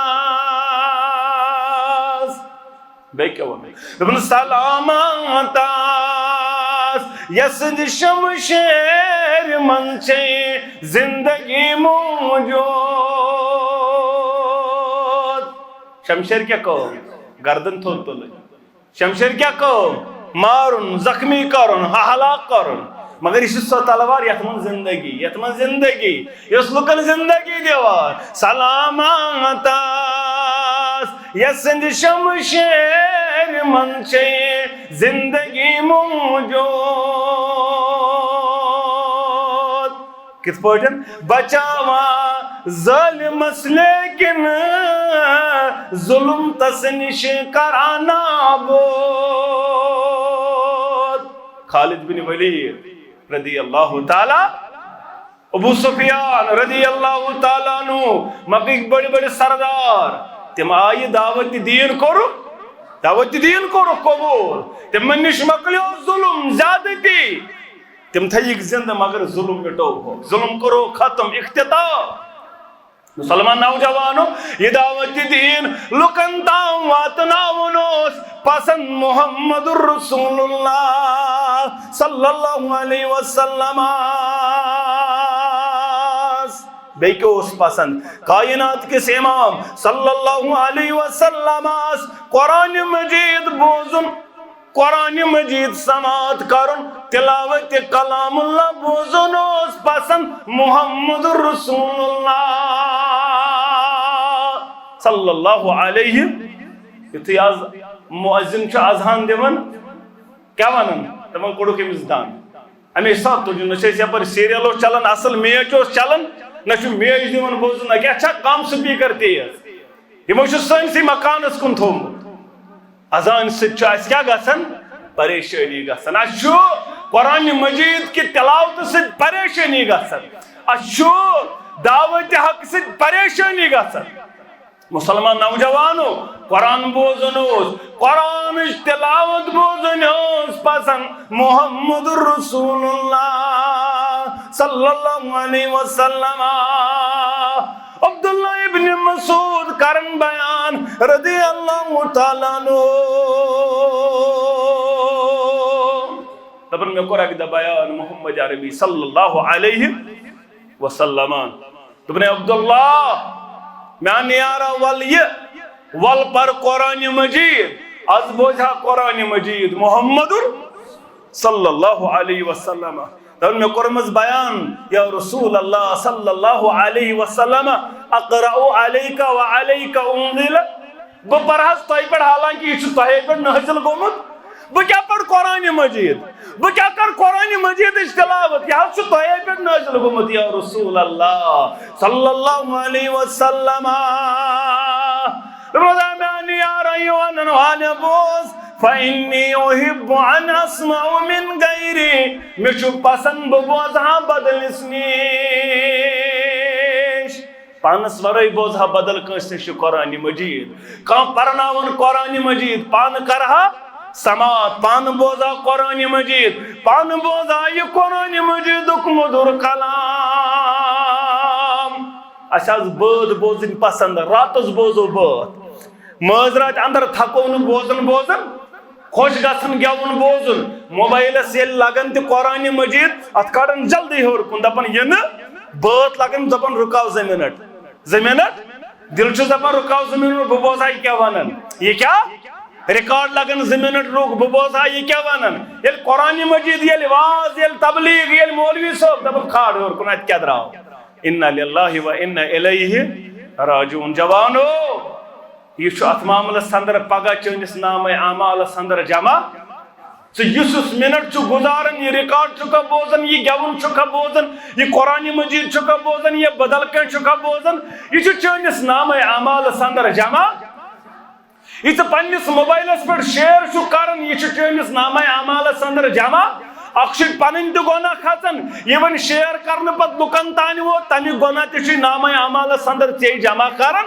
بیٚیہِ کیٛاہ ووٚن؟ دوٚپُن، سلامت آس یَس سٕنٛدِ شمشیر منٛز چھے زندگی موجود۔ شمشیر کیٛاہ کٲم؟ گردن تھوٚد تُلٕنۍ۔ شمشیر کیٛاہ کٲم؟ مارُن، زخمی کرُن، ہلاک کرُن۔ مگر یہِ چھِ سۄ تلوار یَتھ منٛز زندگی، یَتھ منٛز زندگی، یۄس لُکن زندگی دِوان۔ سلامت آس یَس سٕنٛدِ شمشیر منٛز چھے زندگی موجود۔ کِتھ پٲٹھۍ؟ بچاوان ظٲلمس لیکن ظلم تس نِش کران نابود۔ خالد بن ولید رضی اللہ تعالیٰ، ابو سفیان رضی اللہ تعالیٰ عنہ، مکٕکۍ بٔڑۍ بٔڑۍ سردار، تِم آیہِ دعوت دین کوٚرُکھ، دعوت دین کوٚرُکھ قبول۔ تِمن نِش مۄکلیو ظلم، زیادتی۔ تِم تھٲیِکھ زِندٕ، مگر ظلم مِٹووُکھ، ظلم کوٚروُکھ ختم، اختتام۔ مسلمان نوجوانو، یہِ دعوت دین لُکن تام واتناوُن اوس پسند محمد رسول اللہ صلی اللہ علیہ وسلم۔ بیٚیہِ کیٛاہ اوس پسند؟ کائنات کِس امام صلی اللہ علیہ وسلمس قرآن مجید بوزُن، قرآن مجید سماعت کرُن، تلاوت کلام اللہ بوزُن اوس پسند محمد رسول اللہ صلی اللہ علیہ۔ یُتھُے از مؤذن چھُ اذان دِوان، کیٛاہ ونان؟ دپان، کوٚڑُکھ أمِس دن۔ اَمے ساتہٕ تُجُن، نہ چھِ أسۍ یپٲرۍ serial اوس چلان، اصل match اوس چلان، نہ چھُ match دِوان بوزُن، نہ کیٛاہ چھا کم speaker تیز۔ یِمو چھُ سٲنسٕے مکانس کُن تھوٚومُت۔ اذان سۭتۍ چھُ اَسہِ کیٛاہ گژھان؟ پریشٲنی گژھان۔ اَسہِ چھُ قرآن مجید کہِ تلاوتہٕ سۭتۍ پریشٲنی گژھان۔ اَسہِ چھُ دعوت حق سۭتۍ پریشٲنی گژھان۔ مسلمان نوجوانو، قرآن بوزُن اوس، قرآنٕچ تلاوت بوزٕنۍ ٲس پسند۔ محمد رسول اللہ صلی اللہ علیہ وسلم۔ عبداللہ ابن مسعود کرن بیان رضی اللہ تعالیٰ عنہ۔ دپان، مےٚ کوٚر اکہِ دۄہ بیان محمد عربی صلی اللہ علیہ وسلمن۔ دوٚپُن، "اے عبداللہ، میانہِ یارا، ول یہِ، ول پر قرآن مجید، از بوزِ ہا قرآن مجید محمد صلی اللہ علیہ وسلم۔" دوٚپُن، مےٚ کوٚرمَس بیان، یا رسول اللہ صلی اللہ علیہ وسلم، اقرأ علیک و علیک انزل، بہٕ پرٕ حظ تۄہہِ پٮ۪ٹھ، حالانکہ یہِ چھُ تۄہے پٮ۪ٹھ نٲزِل گوٚمُت۔ بہٕ کیٛاہ پرٕ قرآن مجید؟ بہٕ کیٛاہ کرٕ قرآن مجیدٕچ تلاوت؟ یہِ حظ چھُ تۄہے پٮ۪ٹھ نٲزِل گوٚمُت، یا رسول اللہ صلی اللہ علیہ وسلم۔ دوٚپمَس، میانہِ یارا، یہِ وَنَن والٮ۪و بوز، فإنی احب ان اسمع من غیری، مےٚ چھُ پسند بہٕ بوزٕ ہا بدلِس نِش۔ پانس ورٲے بوزٕ ہا بدل کٲنٛسہِ نِش یہِ قرآن مجید۔ کانٛہہ پرناوان قرآن مجید، پانہٕ کرٕ ہا سماعت، پانہٕ بوزٕ ہا قرآن مجید، پانہٕ بوزٕ ہا یہِ قرآن مجیدُک مٔدُر کلام۔ اَسہِ آسہٕ بٲتھ بوزٕنۍ پسند، راتس بوزو بٲتھ، مٲنٛزِ راتہِ اندر تھکو نہٕ بوزان بوزان۔ خۄش گژھان گٮ۪وُن بوزُن۔ موبایلس ییٚلہِ لگان تہِ قرآن مجید، اتھ کڑان جلدی ہیوٚر کُن، دپان، "یہِ نہٕ"، بٲتھ لگان، دپان، "رُکاو زٕ منٹ، زٕ منٹ۔" دِل چھُس دپان، "رُکاو زٕ منٹ، بہٕ بوزٕ ہا یہِ کیٛاہ ونان، یہِ کیٛاہ؟" ریکارڈ لگان، زٕ منٹ رُک، بہٕ بوزٕ ہا یہِ کیٛاہ ونان۔ ییٚلہِ قرآن مجید، ییٚلہِ واز، ییٚلہِ تبلیغ، ییٚلہِ مولوی صٲب دپان، "کھار ہیوٚر کُن، اتہِ کیٛاہ درٛاو؟" انا للہ و انا الیہ راجعون۔ جوانو، یہِ چھُ اتھ معاملس اندر پگاہ چٲنِس نامہ اعمالس اندر جمع۔ ژٕ یُس یُس منٹ چھُ گُزاران، یہِ ریکارڈ چھُکھا بوزان، یہِ گٮ۪وُن چھُکھا بوزان، یہِ قرآن مجید چھُکھا بوزان، یا بدل کینٛہہ چھُکھا بوزان، یہِ چھُ چٲنِس نامہ اعمالس اندر جمع۔ یہِ ژٕ پننِس موبایلس پٮ۪ٹھ شیئر چھُکھ کران، یہِ چھُ چٲنِس نامہ اعمالس اندر جمع۔ اکھ چھُے پنٕنۍ تہِ گۄناہ کھژان، یہِ وۄنۍ شیئر کرنہٕ پتہٕ لُکن تانۍ ووت، تمیُک گۄناہ تہِ چھُے نامہ اعمالس اندر ژےٚ جمع کران۔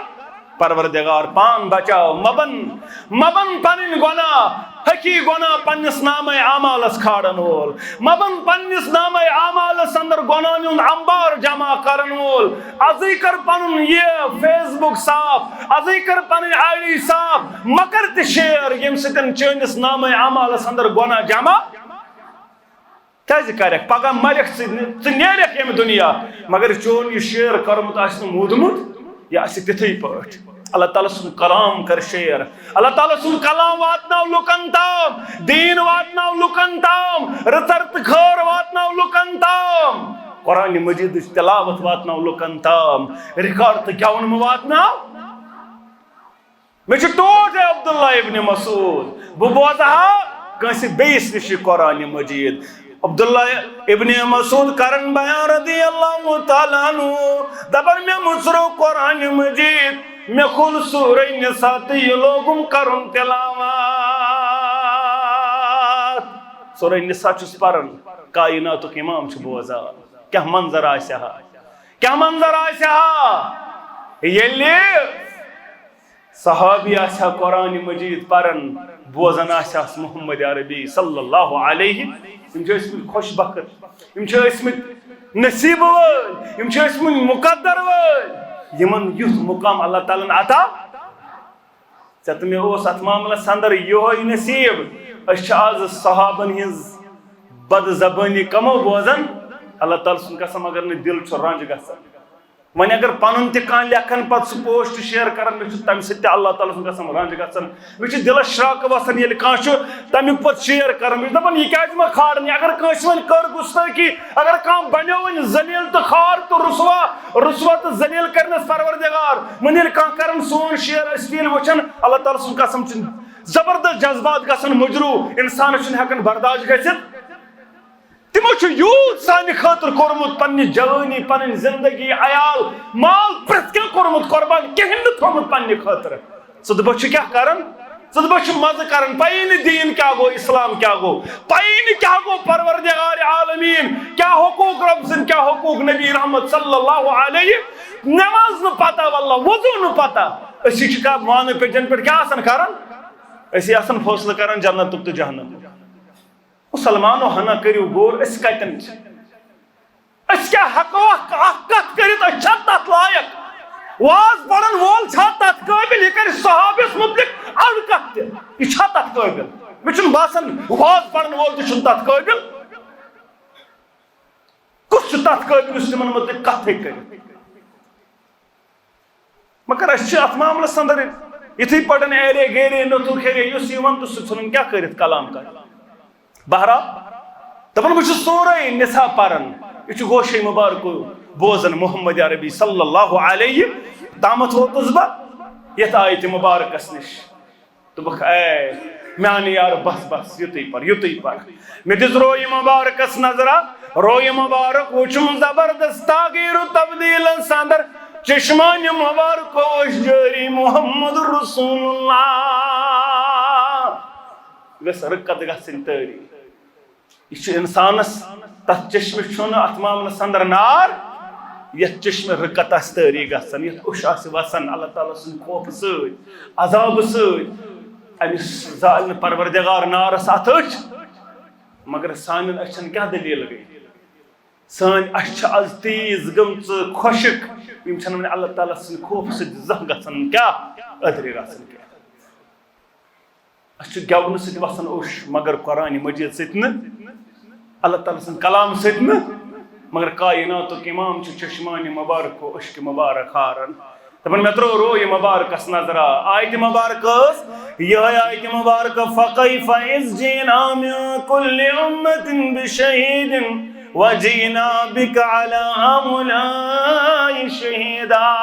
پروردگار، پان بچاو، مہ بن، مہ بن پنٕنۍ گۄناہ، حقی گۄناہ پننِس نامہ اعمالس کھالن وول، مہ بن پننِس نامہ اعمالس اندر گۄناہن ہُنٛد انبار جمع کرن وول۔ ازٕے کر پنُن یہِ فیس بُک صاف، ازٕے کر پنٕنۍ آئی ڈی صاف، مہ کر تہِ شیئر، ییٚمہِ سۭتۍ چٲنِس نامہ اعمالس اندر گۄناہ جمع۔ کیازِ کرکھ؟ پگاہ مرکھ ژٕ، ژٕ نیرکھ ییٚمہِ دُنیا، مگر چون یہِ شیئر کرمُت آسہِ نہٕ موٗدمُت، یہِ آسہِ تِتھٕے پٲٹھۍ۔ اللہ تعالیٰ سُنٛد کلام کر شیئر، اللہ تعالیٰ سُنٛد کلام واتناو لُکن تام، دیٖن واتناو لُکن تام، رٕژر تہٕ خٲر واتناو لُکن تام، قرآن مجیدٕچ تلاوت واتناو لُکن تام، ریکارڈ تہٕ گٮ۪وُن مہٕ واتناو۔ مےٚ چھُ ٹوٹھ، اے عبداللہ ابن مسعود، بہٕ بوزٕ ہا کٲنٛسہِ بیٚیِس نِش یہِ قرآن مجید۔ عبداللہ ابن مسعود کرن بیان رضی اللہ تعالیٰ عنہ، دپان، مےٚ مُژروو قرآن مجید، مےٚ کھول سورہ نساء تہٕ یہِ لوگُم کرُن تلاوت۔ سورہ نساء چھُس پران، کائناتُک امام چھُ بوزان، کیٛاہ منظر آسہِ ہا، کیٛاہ منظر آسہِ ہا، ییٚلہِ صحابی آسہِ ہا قرآن مجید پران، بوزان آسہِ ہس محمد عربی صلی اللہ علیہ۔ یِم چھِ ٲسمٕتۍ خۄش بخت، یِم چھِ ٲسمٕتۍ نصیٖبہٕ وٲلۍ، یِم چھِ ٲسمٕتۍ مقدر وٲلۍ، یِمن یُتھ مقام اللہ تعالیٰ ہن عطا۔ ژےٚ تہٕ مےٚ اوس اتھ معاملس اندر یِہوے نصیٖب۔ أسۍ چھِ آز صحابن ہٕنٛز بد زبٲنی کمو بوزان۔ اللہ تعالیٰ سُنٛد قسم، اگر نہٕ دِل چھُ رنج گژھان۔ وۄنۍ اگر پنُن تہِ کانٛہہ لیکھان، پتہٕ سُہ پوسٹ شیئر کران، مےٚ چھُ تمہِ سۭتۍ تہِ اللہ تعالیٰ سُنٛد قسم رنج گژھان۔ مےٚ چھُ دِلس شراکہٕ وسان، ییٚلہِ کانٛہہ چھُ تمیُک پتہٕ شیئر کران، بہٕ چھُس دپان، یہِ کیازِ ما کھالن؟ اگر کٲنٛسہِ وۄنۍ کٔر گستٲخی، اگر کانٛہہ بنیو وۄنۍ ذلیل تہٕ خوار تہٕ رسوا، رسوا تہٕ ذلیل کرنس پروردگار، وۄنۍ ییٚلہِ کانٛہہ کرن سون شیئر، أسۍ تہِ ییٚلہِ وٕچھن، اللہ تعالیٰ سُنٛد قسم چھُ زبردست جذبات گژھان مجروح، انسانس چھُنہٕ ہٮ۪کان برداشت گٔژھِتھ۔ تِمو چھُ یوٗت سانہِ خٲطرٕ کوٚرمُت، پننہِ جوٲنی، پنٕنۍ زندگی، عیال، مال، پرٛٮ۪تھ کینٛہہ کوٚرمُت قۄربان، کِہیٖنۍ نہٕ تھوٚومُت پننہِ خٲطرٕ۔ ژٕ تہٕ بہٕ چھِ کیٛاہ کران؟ ژٕ دَپان چھُ مزٕ کران، پَیی نہٕ دیٖن کیٛاہ گوٚو، اسلام کیٛاہ گوٚو، پَیی نہٕ کیٛاہ گوٚو پروردگار عالمین، کیٛاہ حقوق رب سٕنٛدۍ، کیٛاہ حقوق نبی رحمت صلی اللہ علیہ۔ نماز نہٕ پتہ، واللہ وضو نہٕ پتہ۔ أسی چھِ کا وانہٕ پیٚٹھٮ۪ن پٮ۪ٹھ کیٛاہ آسان کران؟ أسی آسان فٲصلہٕ کران جنتُک تہٕ جہنمُک۔ مسلمانو، ہنا کٔرِو غور، أسۍ کتٮ۪ن چھِ؟ أسۍ کیٛاہ ہٮ۪کو اکھ، اکھ کتھ کٔرِتھ؟ أسۍ چھا تتھ لایق؟ واز پرن وول چھا تتھ قٲبل؟ یہِ کرِ صحابیس متعلق اڑ کتھ تہِ۔ یہِ چھا تتھ قٲبل؟ مےٚ چھُنہٕ باسان واز پرن وول تہِ چھُنہٕ تتھ قٲبل۔ کُس چھُ تتھ قٲبل یُس تِمن متعلق کتھٕے کرِ؟ مگر أسۍ چھِ اتھ معاملس اندر یِتھٕے پٲٹھۍ ایرے گیرے نوٚتھُو کھیرے یُس یِوان تہٕ سُہ ژھٕنُن کیٛاہ کٔرِتھ کلام کرِ۔ بہرحال، دپان بہٕ چھُس سورے نساء پران، یہِ چھُ گوشے مبارکو بوزان محمد عربی صلی اللہ علیہ۔ تامتھ ووتُس بہٕ یتھ آیتِ مبارکس نِش۔ دوٚپُکھ، اے میانہِ یار، بس بس، یُتُے پر، یُتُے پر۔ مےٚ دِژ رویہِ مبارکس نظرا، رویہِ مبارک وُچھُم زبردست تغییر و تبدیل اندر۔ چشمانِ مبارکو اوس جٲری محمد رسول اللہ۔ گٔژھ رٕکت گژھٕنۍ تٲری۔ یہِ چھُ اِنسانَس، تَتھ چشمہِ چھُنہٕ اَتھ معاملَس اندر نار، یَتھ چشمہِ رٕکَت آسہِ تٲری گژھان، یَتھ اوٚش آسہِ وَسان اللہ تعالیٰ سٕنٛدِ خوفہٕ سۭتۍ، عذابہٕ سۭتۍ۔ أمِس زالہِ نہٕ پروردگار نارَس اَتھٕ أچھ۔ مگر سانٮ۪ن أچھَن کیٛاہ دٔلیٖل گٔے؟ سٲنۍ أچھ چھِ آز تیٖژ گٔمژٕ خۄشٕک، یِم چھَنہٕ وۄنۍ اللہ تعالیٰ سٕنٛدِ خوفہٕ سۭتۍ زانٛہہ گژھان کیٛاہ؟ أدرِ گژھان کیٛاہ؟ اَسہِ چھُ گٮ۪ونہٕ سۭتۍ وَسان اوٚش، مگر قرآنِ مجیٖد سۭتۍ نہٕ، اللہ تعالیٰ سٕنٛدِ کلام سۭتۍ نہٕ، مگر کائناتُک امام چھُ چشمانِ مبارک و اشکِ مبارک ہاران۔ دَپان، مےٚ ترٛوو رویہِ مبارکس نظرا، آیتِ مبارک ٲس یِہوٚے آیتِ مبارک، فَكَيْفَ إِذْ جِئْنَا مِن كُلِّ أُمَّةٍ بِشَهِيدٍ وَجِئْنَا بِكَ عَلَىٰ هَٰؤُلَاءِ شَهِيدًا۔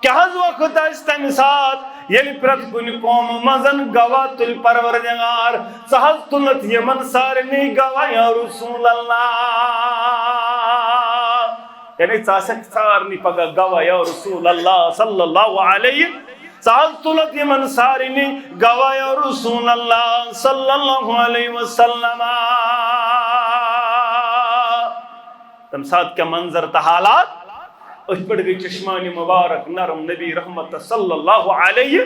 کیٛاہ حظ وقت آسہِ تَمہِ ساتہٕ، ییٚلہِ پرٛٮ۪تھ کُنہِ قومہٕ منٛز گواہ تُلہِ پروردگار، ژٕ حظ تُلَتھ یِمن سارنٕے گواہ یا رسول اللہ۔ یعنی ژٕ آسکھ سارنٕے پگاہ گواہ یا رسول اللہ صلی اللہ علیہ۔ ژٕ حظ تُلَتھ یِمن سارنٕے گواہ یا رسول اللہ صلی اللہ علیہ وسلم۔ تَمہِ ساتہٕ کیٛاہ منظر تہٕ حالات؟ أتھۍ پٮ۪ٹھ گٔے چشمانِ مبارک نرم نبی رحمت صلی اللہ علیہ۔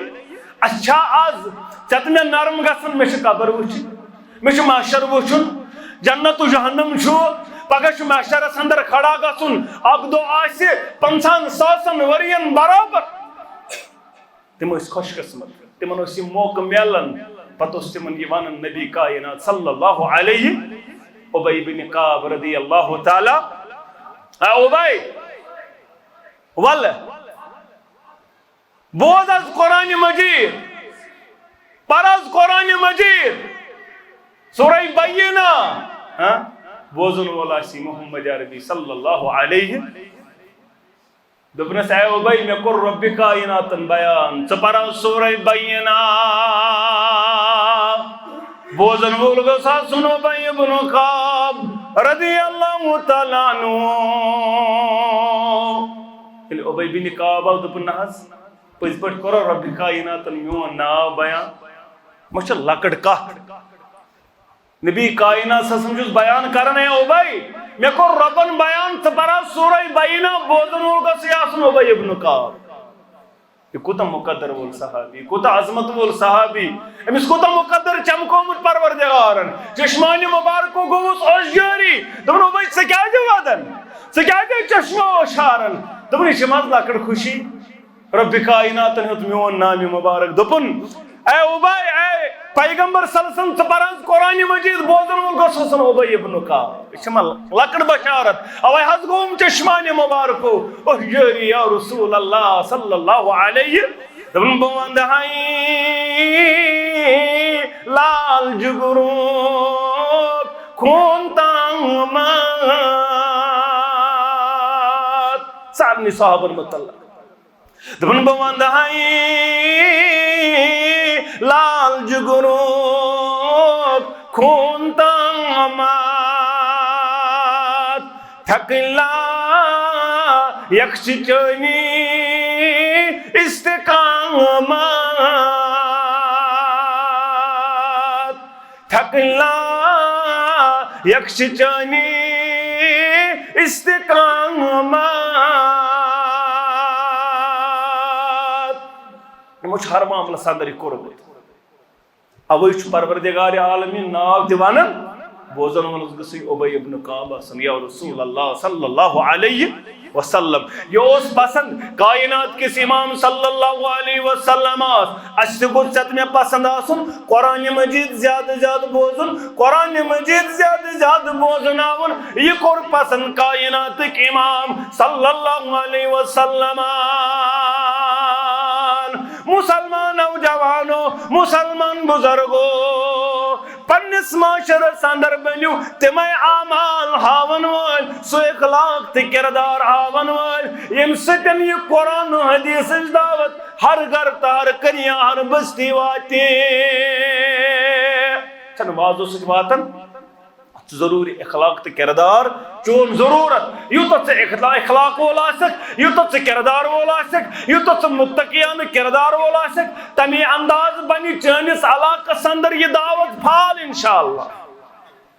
اَسہِ چھا آز ژےٚ تہٕ مےٚ نرم گژھان؟ مےٚ چھِ قبر وٕچھِنۍ، مےٚ چھُ محشر وٕچھُن، جنت و جہنم چھُ، پگاہ چھُ محشرس اندر کھڑا گژھُن، اکھ دۄہ آسہِ پنٛژاہن ساسن ؤرین برابر۔ تِم ٲسۍ خۄش قسمت، تِمن اوس یہِ موقعہٕ میلان۔ پتہٕ اوس تِمن یہِ ونان نبی کائنات صلی اللہ علیہ، ابی بن کعب رضی اللہ تعالیٰ، اے ابی، ولہٕ بوز از قرآن مجید، پر از قرآن مجید، سورہ بینہ۔ ہاں؟ بوزن وول آسی محمد عربی صلی اللہ علیہ۔ دوٚپنَس، اے ابی، مےٚ کوٚر رۄبِ کائناتن بیان، ژٕ پر حظ سورہ بینہ۔ بوزن وول گوٚژھ آسُن ابی ابن کعب رضی اللہ تعالیٰ عنہ۔ ییٚلہِ ابی بن کعب آو، دوٚپُن، نہ حظ، پٔزۍ پٲٹھۍ کوٚر رۄبِ کائناتن میون ناو بیان؟ مےٚ چھِ لۄکٕٹ کتھ۔ نبی کائنات صلی اللہ علیہ وسلم چھُس بیان کران، اے ابی، مےٚ کوٚر رۄبن بیان، ژٕ پر حظ سورہ بینہ۔ بوزن وول گژھِ آسُن ابی ابن کعب۔ یہِ کوٗتاہ مقدر وول صحابی، کوٗتاہ عظمت وول صحابی، أمِس کوٗتاہ مقدر چمکومُت پروردگارن۔ چشمانِ مبارکو گوٚوُس اوٚش جٲری۔ دوٚپُن، ابی، ژٕ کیازِ ودان؟ ژٕ کیازِ چشمہٕ اوٚش ہاران؟ دوٚپُن، یہِ چھِ منٛز لۄکٕٹ خوشی۔ رۄبِ کائناتن ہیوٚت میون نامِ مبارک، دوٚپُن، اے ابی، اے پیغمبر صلی اللہ علیہ وسلم، ژٕ پر حظ قرآن مجید۔ بوزن وول گوٚژھ آسُن ابی ابن کعب۔ یہِ چھِ مےٚ لۄکٕٹ بشارت۔ اوے حظ گوٚوُم چشمانِ مبارکو اوٚش جٲری یا رسول اللہ صلی اللہ علیہ۔ دوٚپُن، بہٕ ونہٕ ہاے لال جگروک خوٗن تام سارنٕے صحابن متعلق۔ دوٚپُن، بہٕ ونہٕ ہاے لال جگروک خوٗن تام تھکلا یک چچنی استقامت۔ اللہ یک چھ چانی استقامت۔ یمو چھ ہر معاملس اندر یہ کوٚرمُت۔ اوے چھ پروردگار عالمین ناو تہِ ونان، بوزن وول گژھِ ابی ابن کعب آسن، یا رسول اللہ صلی اللہ علیہ وسلم۔ یہ اوس پسند کائنات کس امام صلی اللہ علیہ وسلم آس۔ اسہِ تہِ گوٚژھ ژےٚ تہٕ مےٚ پسند آسُن قرآن مجید زیادٕ زیادٕ بوزُن، قرآن مجید زیادٕ زیادٕ بوزناوُن۔ یہ کوٚر پسند کائناتک امام صلی اللہ علیہ وسلم۔ مسلمان نوجوانو، مسلمان بزرگو، پننس معاشرس اندر بنیو تمے اعمال ہاون وٲلۍ، سُہ اخلاق تہٕ کردار ہاون وٲلۍ، ییٚمہِ سۭتۍ یہِ قرآن و حدیثٕچ دعوت ہر گھر تہٕ ہر کریان بستی واتہِ۔ چھنہٕ وازو سۭتۍ واتان؟ اتھ چھُ ضروٗری اخلاق تہٕ کردار چون ضروٗرت۔ یوٗتاہ ژٕ اخلا-، اخلاق وول آسکھ، یوٗتاہ ژٕ کردار وول آسکھ، یوٗتاہ ژٕ متقیانہٕ کردار وول آسکھ، تمی انداز بنہِ چٲنِس علاقس اندر یہِ دعوت پھال انشاءاللہ۔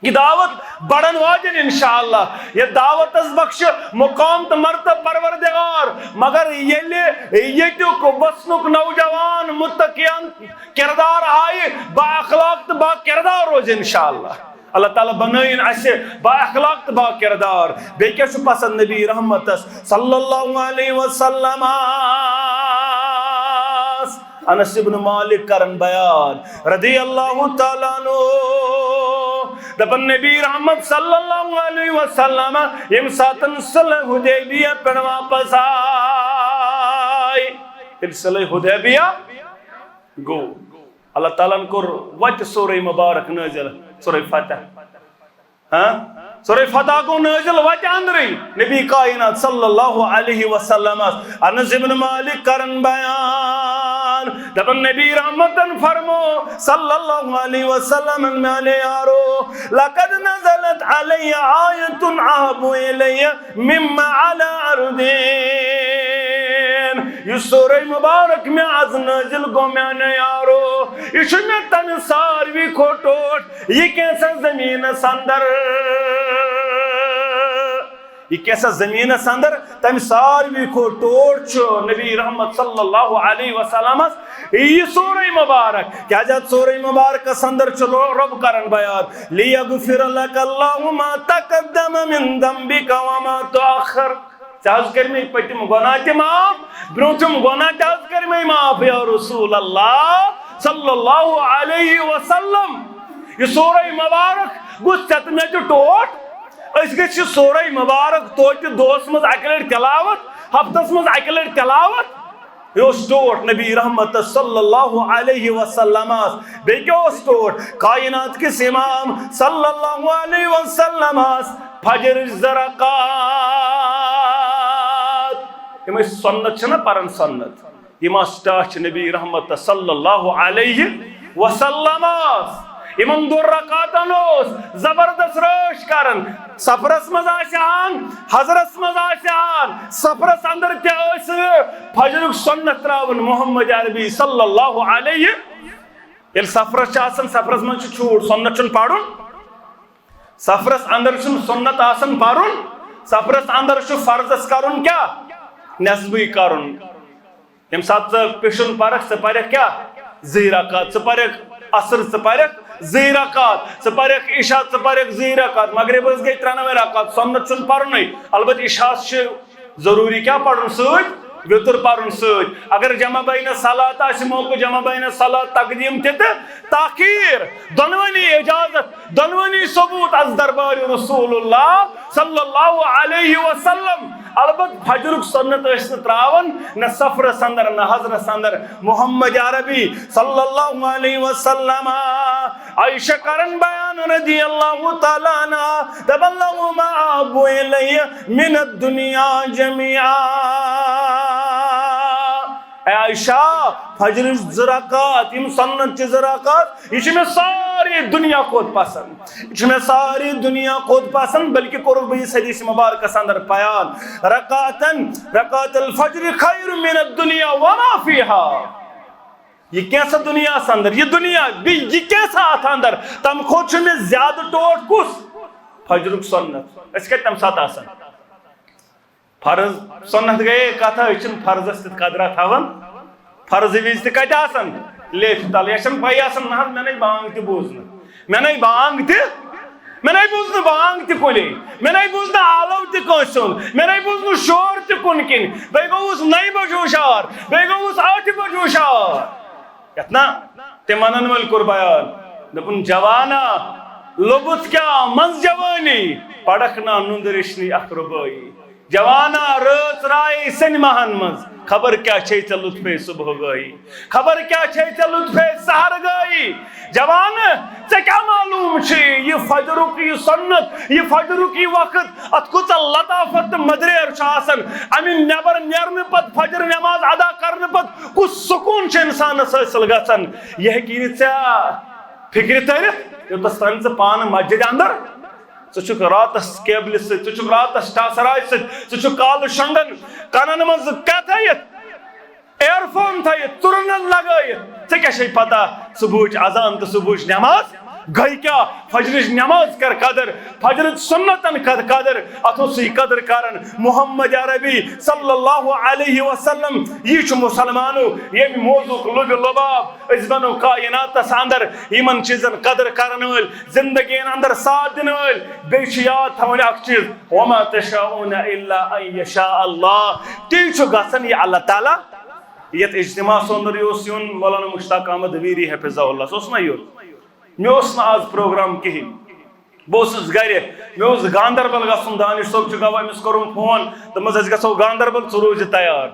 یہِ دعوت بڑن واجن انشاءاللہ۔ یہِ دعوتس بخش مقام تہٕ مرتبہ پروردگار۔ مگر ییٚلہِ ییٚتیُک وسنُک نوجوان متقیان کردار آیہِ، با اخلاق تہٕ با کردار روزِ انشاءاللہ۔ اللہ تعالیٰ بنٲیِن اسہِ با اخلاق تہٕ با کردار۔ بیٚیہِ کیٛاہ چھُ پسند نبی رحمتس صلی اللہ علیہ وسلم؟ انس ابن مالک کرن بیان رضی اللہ تعالیٰ عنہ، دپان نبی رحمت صلی اللہ علیہ وسلم ییٚمہِ ساتن صلح حدیبیہ پٮ۪ٹھ واپس آے، ییٚلہِ صلح حدیبیہ گوٚو، اللہ تعالیٰ ہن کوٚر وتہِ سورہ مبارک نٲزِل، سورہ فتح۔ ہاں؟ سورہ فتح گوٚو نٲزِل وتہِ اندرٕے۔ نبی کائنات صلی اللہ علیہ وسلم، انس ابن مالک کرن بیان، دپان نبی رحمتن فرمو صلی اللہ علیہ وسلم، میانے یارو، لقد نزلت علی آیت احب الی مما علی ارضین۔ یہِ سورہ مبارک مےٚ از نٲزِل گوٚو، میانہِ یارو، یہِ چھُ مےٚ تمہِ ساروی کھۄتہٕ ٹوٹھ۔ یہِ کینٛژھا زٔمیٖنس اندر، یہِ کینٛژھا زٔمیٖنس اندر تمہِ ساروی کھۄتہٕ ٹوٹھ چھُ نبی رحمت صلی اللہ علیہ وسلمس یہِ سورہ مبارک۔ کیازِ اتھ سورہ مبارکس اندر چھُ رو-، رۄب کران بیان، لیغفر لک اللہ ما تقدم من ذنبک وما تأخر۔ ژےٚ حظ کٔرۍ مٕتۍ پٔتِم گۄناہ تہِ معاف، برٛونٛٹھِم گۄناہ تہِ حظ کٔرۍ مٕتۍ معاف، یا رسول اللہ صلی اللہ علیہ وسلم۔ یہِ سورہ مبارک گوٚژھ ژےٚ تہٕ مےٚ تہِ ٹوٹھ۔ أسۍ گٔژھۍ یہِ سورہ مبارک توتہِ دۄہس منٛز اکہِ لٹہِ تلاوت، ہفتس منٛز اکہِ لٹہِ تلاوت۔ یہِ اوس ٹوٹھ نبی رحمت صلی اللہ علیہ وسلم۔ بیٚیہِ کیٛاہ اوس ٹوٹھ؟ کائنات کِس امام صلی اللہ علیہ وسلم۔ فجرٕچ زٕ رکعت۔ یِم ٲسۍ سنت چھِنہ پران، سنت، یِم آسہٕ ٹاچھِ نبی رحمت صلی اللہ علیہ وسلم۔ یِمن دۄن رکعتن اوس زبردست رٲچھ کران۔ سفرس منٛز آسہِ ہن، حضرس منٛز آسہِ ہن، سفرس اندر تہِ ٲسۍ فجرُک سنت تراوان محمد عربی صلی اللہ علیہ۔ ییٚلہِ سفرس چھِ آسان، سفرس منٛز چھُ چھوٗٹ، سنت چھُنہٕ پرُن۔ سفرس اندر چھُنہٕ سنت آسان پرُن، سفرس اندر چھُ فرضس کرُن کیٛاہ؟ نصبٕے کرُن۔ ییٚمہِ ساتہٕ ژٕ پِشُن پرکھ، ژٕ پرکھ کیٛاہ؟ زٕے رکعت۔ ژٕ پرکھ عصر، ژٕ پرکھ زٕے رکعت۔ ژٕ پرکھ عشاء، ژٕ پرکھ زٕے رکعت۔ مغربس گٔے ترٛٮ۪نوَے رکعت، سنت چھُنہٕ پرُنُے۔ البتہ عشاءس چھِ ضروٗری کیٛاہ پرُن سۭتۍ؟ وِتُر پرُن سۭتۍ۔ اگر جمع بین صلات آسہِ موقع، جمع بین صلات تقدیٖم تہِ تہٕ تاخیر، دۄنوٕنی اجازت، دۄنوٕنی ثبوت از دربار رسول اللہ صلی اللہ علیہ وسلم۔ البتہ فجرُک سنت ٲسۍ نہٕ تراوان نہ سفرس اندر نہ حضرس اندر۔ محمد عربی صلی اللہ علیہ وسلم۔ عائشہ کرن بیان رضی اللہ تعالیٰ عنہا، دپان، لہما احب الی من الدنیا جمیعا۔ اے عائشہ، فجرٕچ زٕ رکعت، یِم سنت چھِ زٕ رکعت، یہِ چھِ مےٚ سارے دُنیا کھۄتہٕ پسند۔ یہِ چھِ مےٚ سارے دُنیا کھۄتہٕ پسند، بلکہ کوٚرُکھ بہٕ یہِ حدیث مبارکس اندر بیان۔ رکعتن، رکعت الفجر خیر من الدنیا وما فیہا۔ یہ کینٛژھا دُنیاہس اندر، یہ دُنیا، بیٚیہِ یہ کینٛژھا اتھ اندر، تمہِ کھۄتہٕ چھُ مےٚ زیادٕ ٹوٹھ کُس؟ فجرُک سُنت۔ أسۍ کتہِ تمہِ ساتہٕ آسان؟ فرض، سُنت گٔیے کتھا، أسۍ چھِنہٕ فرضس تہِ قدرا تھاوان۔ فرض وِزِ تہِ کتہِ آسان؟ لیفہِ تل۔ یا چھَنہٕ پَیی آسان، نہ حظ، مےٚ نَے بانٛگ تہِ بوٗز نہٕ۔ مےٚ نَے بانٛگ تہِ، مےٚ نَے بوٗز نہٕ بانٛگ تہِ کُنے۔ مےٚ نَے بوٗز نہٕ آلو تہِ کٲنٛسہِ ہُنٛد۔ مےٚ نَے بوٗز نہٕ شور تہِ کُنہِ کِنۍ۔ بیٚیہِ گوٚوُس نَیہِ بجہِ ہُشار، بیٚیہِ گوٚوُس ٲٹھِ بجہِ ہُشار۔ یتھ نا تِم ونن وٲلۍ کوٚر بیان، دوٚپُن، "جوانا، لوٚبُتھ کیٛاہ منٛز جوٲنی، پرکھ نا نُندٕ ریشنہِ اکھ رُبٲیی۔ جوانا، رٲژ رایے سینماہن منٛز، خبر کیٛاہ چھے ژےٚ لطفے صبح گٲیی، خبر کیٛاہ چھے ژےٚ لطفے سحر گٲیی۔ جوان، ژےٚ کیٛاہ معلوم چھُے، یہِ فجرُک یہِ سُنت، یہِ فجرُک یہِ وقت، اتھ کۭژاہ لطافت تہٕ مدریر چھُ آسان۔ امہِ نٮ۪بر نیرنہٕ پتہٕ، فجر نٮ۪ماز ادا کرنہٕ پتہٕ کُس سکوٗن چھُ انسانس حٲصِل گژھان؟ یہِ ہیٚکہِ نہٕ ژےٚ فکرِ تٔرِتھ، یوٚتس تام ژٕ پانہٕ مسجدِ اندر، ژٕ چھُکھ راتس کیبلہِ سۭتۍ، ژٕ چھُکھ راتس ٹاسراے سۭتۍ، ژٕ چھُکھ کالہٕ شۄنٛگان، کنن منٛز کیٛاہ تھٲیِتھ؟ ایئر فون تھٲیِتھ، ژُرنن لگٲیِتھ۔ ژےٚ کیٛاہ چھے پتہ صبحٕچ اذان تہٕ صبحٕچ نٮ۪ماز گٔے کیٛاہ؟ فجرٕچ نٮ۪ماز کر قدر، فجرٕچ سُنتن کر قدر۔ اتھ اوس یہِ قدر کران محمد عربی صلی اللہ علیہ وسلم۔ یہِ چھُ مسلمانو ییٚمہِ موضوعُک لُبہِ لُباب۔ أسۍ بنو کائناتس اندر یِمن چیٖزن قدر کرن وٲلۍ، زندگین اندر ساتھ دِنہٕ وٲلۍ۔ بیٚیہِ چھُ یاد تھاوٕنۍ اکھ چیٖز، "وما تشاءون الا ان یشاء اللہ"۔ تی چھُ گژھان یہِ اللہ تعالیٰ۔ یتھ اجتماعس اندر یہِ اوس یُن مولانا مشتاق احمد ویری حفظہ اللہ، سُہ اوس نا یُن، مےٚ اوس نہٕ آز پروگرام کِہینۍ۔ بہٕ اوسُس گرِ، مےٚ اوس گاندربل گژھُن، دانش صٲب چھُ گواہ، أمِس کوٚرُم فون، دوٚپمَس، "أسۍ گژھو گاندربل، ژٕ روٗزِ تیار۔"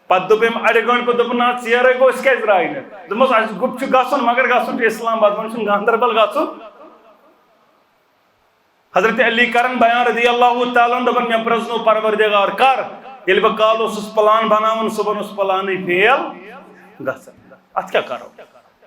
پتہٕ دوٚپ أمۍ اَڑِ گٲنٛٹہِ پتہٕ، دوٚپُن، "نہ، ژیرَے گوٚو، أسۍ کیٛازِ درٛاے نہٕ؟" دوٚپمَس، "اَسہِ گوٚو چھُ گژھُن، مگر گژھُن چھُ اسلام آباد، وۄنۍ چھُنہٕ گاندربل گژھُن۔" حضرت علی کرن بیان رضی اللہ تعالیٰ عنہ، دَپان، "مےٚ پرٛزنوو پروردگار کر، ییٚلہِ بہٕ کالہٕ اوسُس پلان بناوان، صُبحن اوس پلانٕے فیل گژھان۔ اَتھ کیٛاہ کرو؟"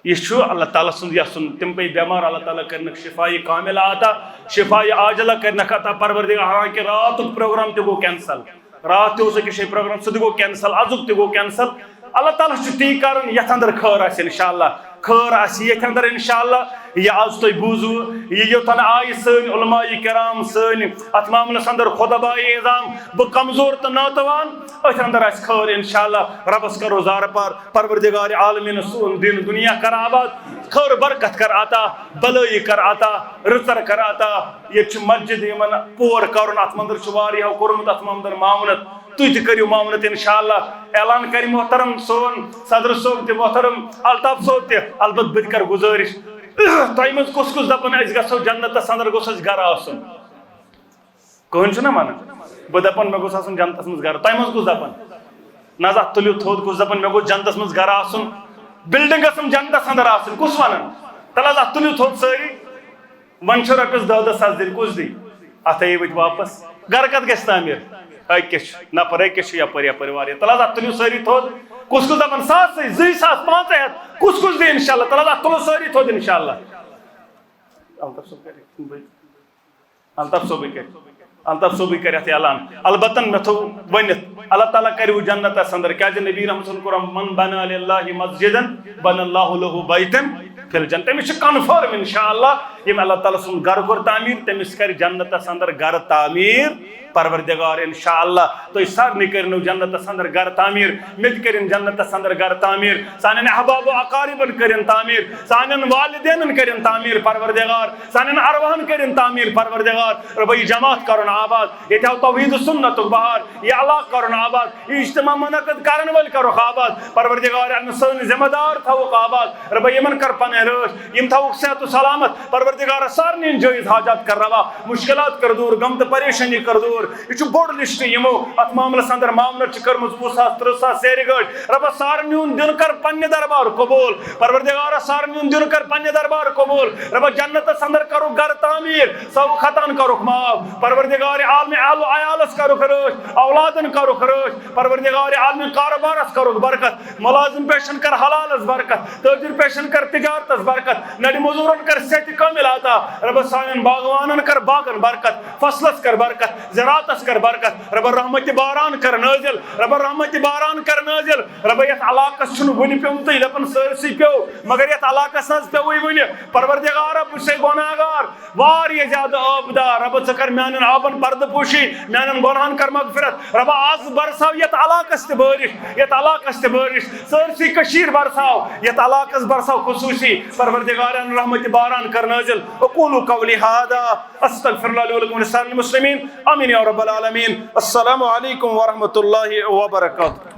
یہِ چھُ اللہ تعالیٰ سُنٛد یَژھُن۔ تِم پیٚیہِ بٮ۪مار، اللہ تعالیٰ کَرنَکھ شِفایہِ کامِلہ عطا، شِفایہِ عاجلہ کَرنَکھ عطا پروردگار۔ حالانکہ راتُک پروگرام تہِ گوٚو کینسل، راتھ تہِ اوس أکِس جایہِ پروگرام، سُہ تہِ گوٚو کینسل، أزیُک تہِ گوٚو کینسل۔ اللہ تعالیٰ چھُ تی کَرُن یَتھ اَندر خٲر آسہِ اِنشاءاللہ، خٲر آسہِ ییٚتھۍ اَندر اِنشاءاللہ۔ یہِ آز تۄہہِ بوٗزوٕ، یہِ یوٚتَن آیہِ سٲنۍ علماء کرام، سٲنۍ اَتھ معاملَس اَندر خطباء عظام، بہٕ کمزور تہٕ ناتوان، أتھۍ اَندر آسہِ خٲر اِنشاءاللہ۔ رۄبَس کَرو زارٕ پار۔ پروردگار عالمین سون دین دنیا کر آباد، خیر برکت کر عطا، بلٲیی کر عطا، رٕژر کر عطا۔ ییٚتہِ چھِ مسجد یِمن پور کرُن، اتھ منٛز چھُ واریاہو کوٚرمُت، اتھ منٛز معاونت، تُہۍ تہِ کٔرِو معاونت انشاءاللہ۔ اعلان کرِ محترم سون صدر صٲب تہِ، محترم الطاف صٲب تہِ، البتہٕ بہٕ تہِ کرٕ گُزٲرِش، تۄہہِ منٛز کُس کُس دپان أسۍ گژھو جنتس اندر، گوٚژھ اَسہِ گرٕ آسُن؟ کٕہٕنۍ چھُنہ وَنان۔ بہٕ دَپان، مےٚ گوٚژھ آسُن جنتَس منٛز گَرٕ۔ تۄہہِ منٛز کُس دَپان؟ نہ حظ، اَتھ تُلِو تھوٚد، کُس دَپان، مےٚ گوٚژھ جنتَس منٛز گَرٕ آسُن، بِلڈِنٛگَس منٛز جنتَس اَندَر آسُن؟ کُس وَنان؟ تَلہٕ حظ، اَتھ تُلِو تھوٚد سٲری۔ وۄنۍ چھِ رۄپیَس دَہ دَہ ساس دِنۍ، کُس دی؟ اَتھَے ؤتھۍ واپَس۔ گَرٕ کَتھ گژھِ تعمیٖر؟ أکِس چھُ نفر، أکِس چھُ یَپٲرۍ یَپٲرۍ واریاہ۔ تَلہٕ حظ، اَتھ تُلِو سٲری تھوٚد۔ کُس کُس دَپان، ساسٕے، زٕے ساس، پانٛژَے ہَتھ؟ کُس کُس دی اِنشاءاللہ؟ تَلہٕ حظ، اَتھ تُلو سٲری تھوٚد اِنشاءاللہ۔ الطاف صٲب کَرِ۔ الطاف صٲبٕے کرِ، الطاف صٲبٕے کرِ اَتھ اعلان۔ البتہ مےٚ تھوٚو ؤنِتھ، اللہ تعالیٰ کَرِ وۄنۍ جنتَس اندر۔ کیازِ نبی رحمت صلی اللہ علیہ وسلم کوٚرُن، "من بنى لله مسجدا بنى الله له بيتا في الجنة"۔ تٔمِس چھُ کنفرم انشاءاللہ، ییٚمۍ اللہ تعالیٰ سُنٛد گرٕ کوٚر تعمیٖر، تٔمِس کَرِ جنتَس اندر گرٕ تعمیٖر پروردگار انشاءاللہ۔ تُہۍ سارنٕے کٔرِنو جنتَس اندر گرٕ تعمیٖر، مےٚ تہِ کٔرِن جنتَس اندر گرٕ تعمیٖر، سانٮ۪ن احباب و اقاربن کٔرِن تعمیٖر، سانٮ۪ن والدینن کٔرِن تعمیٖر پروردگار۔ سانٮ۪ن ارواحن کٔرِن تعمیٖر پروردگار۔ رۄبا، یہِ جماعت کرُن آباد، ییٚتہِ آو توحید و سنتُک بہار، یہِ علاقہٕ کرُن آباد، یہِ اجتماع منعقد کرن وٲلۍ کرُکھ آباد۔ پروردگار، اَمہِ سٲنۍ ذمہ دار تھاوُکھ آباد۔ رۄبا، یِمن کر پنٕنۍ رٲچھ، یِم تھاوُکھ صحت و سلامت۔ پروردگار، سارنٕے ہٕنٛدۍ جٲیز حاجات کر روا، مشکلات کر دوٗر، غم تہٕ پریشانی کر دوٗر۔ یہِ چھُ بوٚڑ لسٹ، یِمو اتھ معاملس اندر معاونت چھِ کٔرمٕژ وُہ ساس، ترٕٛہ ساس سیرِ گٲڑۍ۔ رۄبا، سارنٕے ہُنٛد دِل کر پننہِ دربار قبول۔ پروردگارا، سارنٕے ہُنٛد دِل کر پننہِ دربار قبول۔ رۄبا، جنتس اندر کرُکھ گرٕ تعمیٖر، سو خطاہن کرُکھ معاف۔ پروردگار عالم، اہل و عیالس کرُکھ رٲچھ، اولادن کرُکھ رٲچھ۔ پروردگار عالم، کارٕبارس کرُکھ برکت، مُلازِم پیشن کر حلالس برکت، تٲجِر پیشن کر تجارت تجارتس برکت، نڈِ مزورن کر صحت کامل عطا۔ رب سانٮ۪ن باغوانن کر باغن برکت، فصلس کر برکت، زراعتس کر برکت۔ رب رحمت باران کر نازل، رب رحمت باران کر نازل۔ رب یتھ علاقس چھُنہٕ وُنہِ پیومتُے، دپان سٲرسٕے پیوٚو، مگر یتھ علاقس حظ پیوٚوُے وُنہِ۔ پروردگار، بہٕ چھُسے گۄناہگار، واریاہ زیادٕ عٲبدار۔ رب ژٕ کر میانٮ۪ن عٲبن پردٕ پوشی، میانٮ۪ن گۄناہن کر مغفرت۔ رب از برساو یتھ علاقس تہِ بٲرِش، یتھ علاقس تہِ بٲرِش، سٲرسٕے کٔشیٖر برساو، یتھ علاقس برساو خصوصی۔ پروردگارن رحمت باران کر نازل۔ اقول قولی هذا، استغفر الله لي ولكم ولسائر المسلمين۔ آمين يا رب العالمين۔ السلام عليكم ورحمة الله وبركاته۔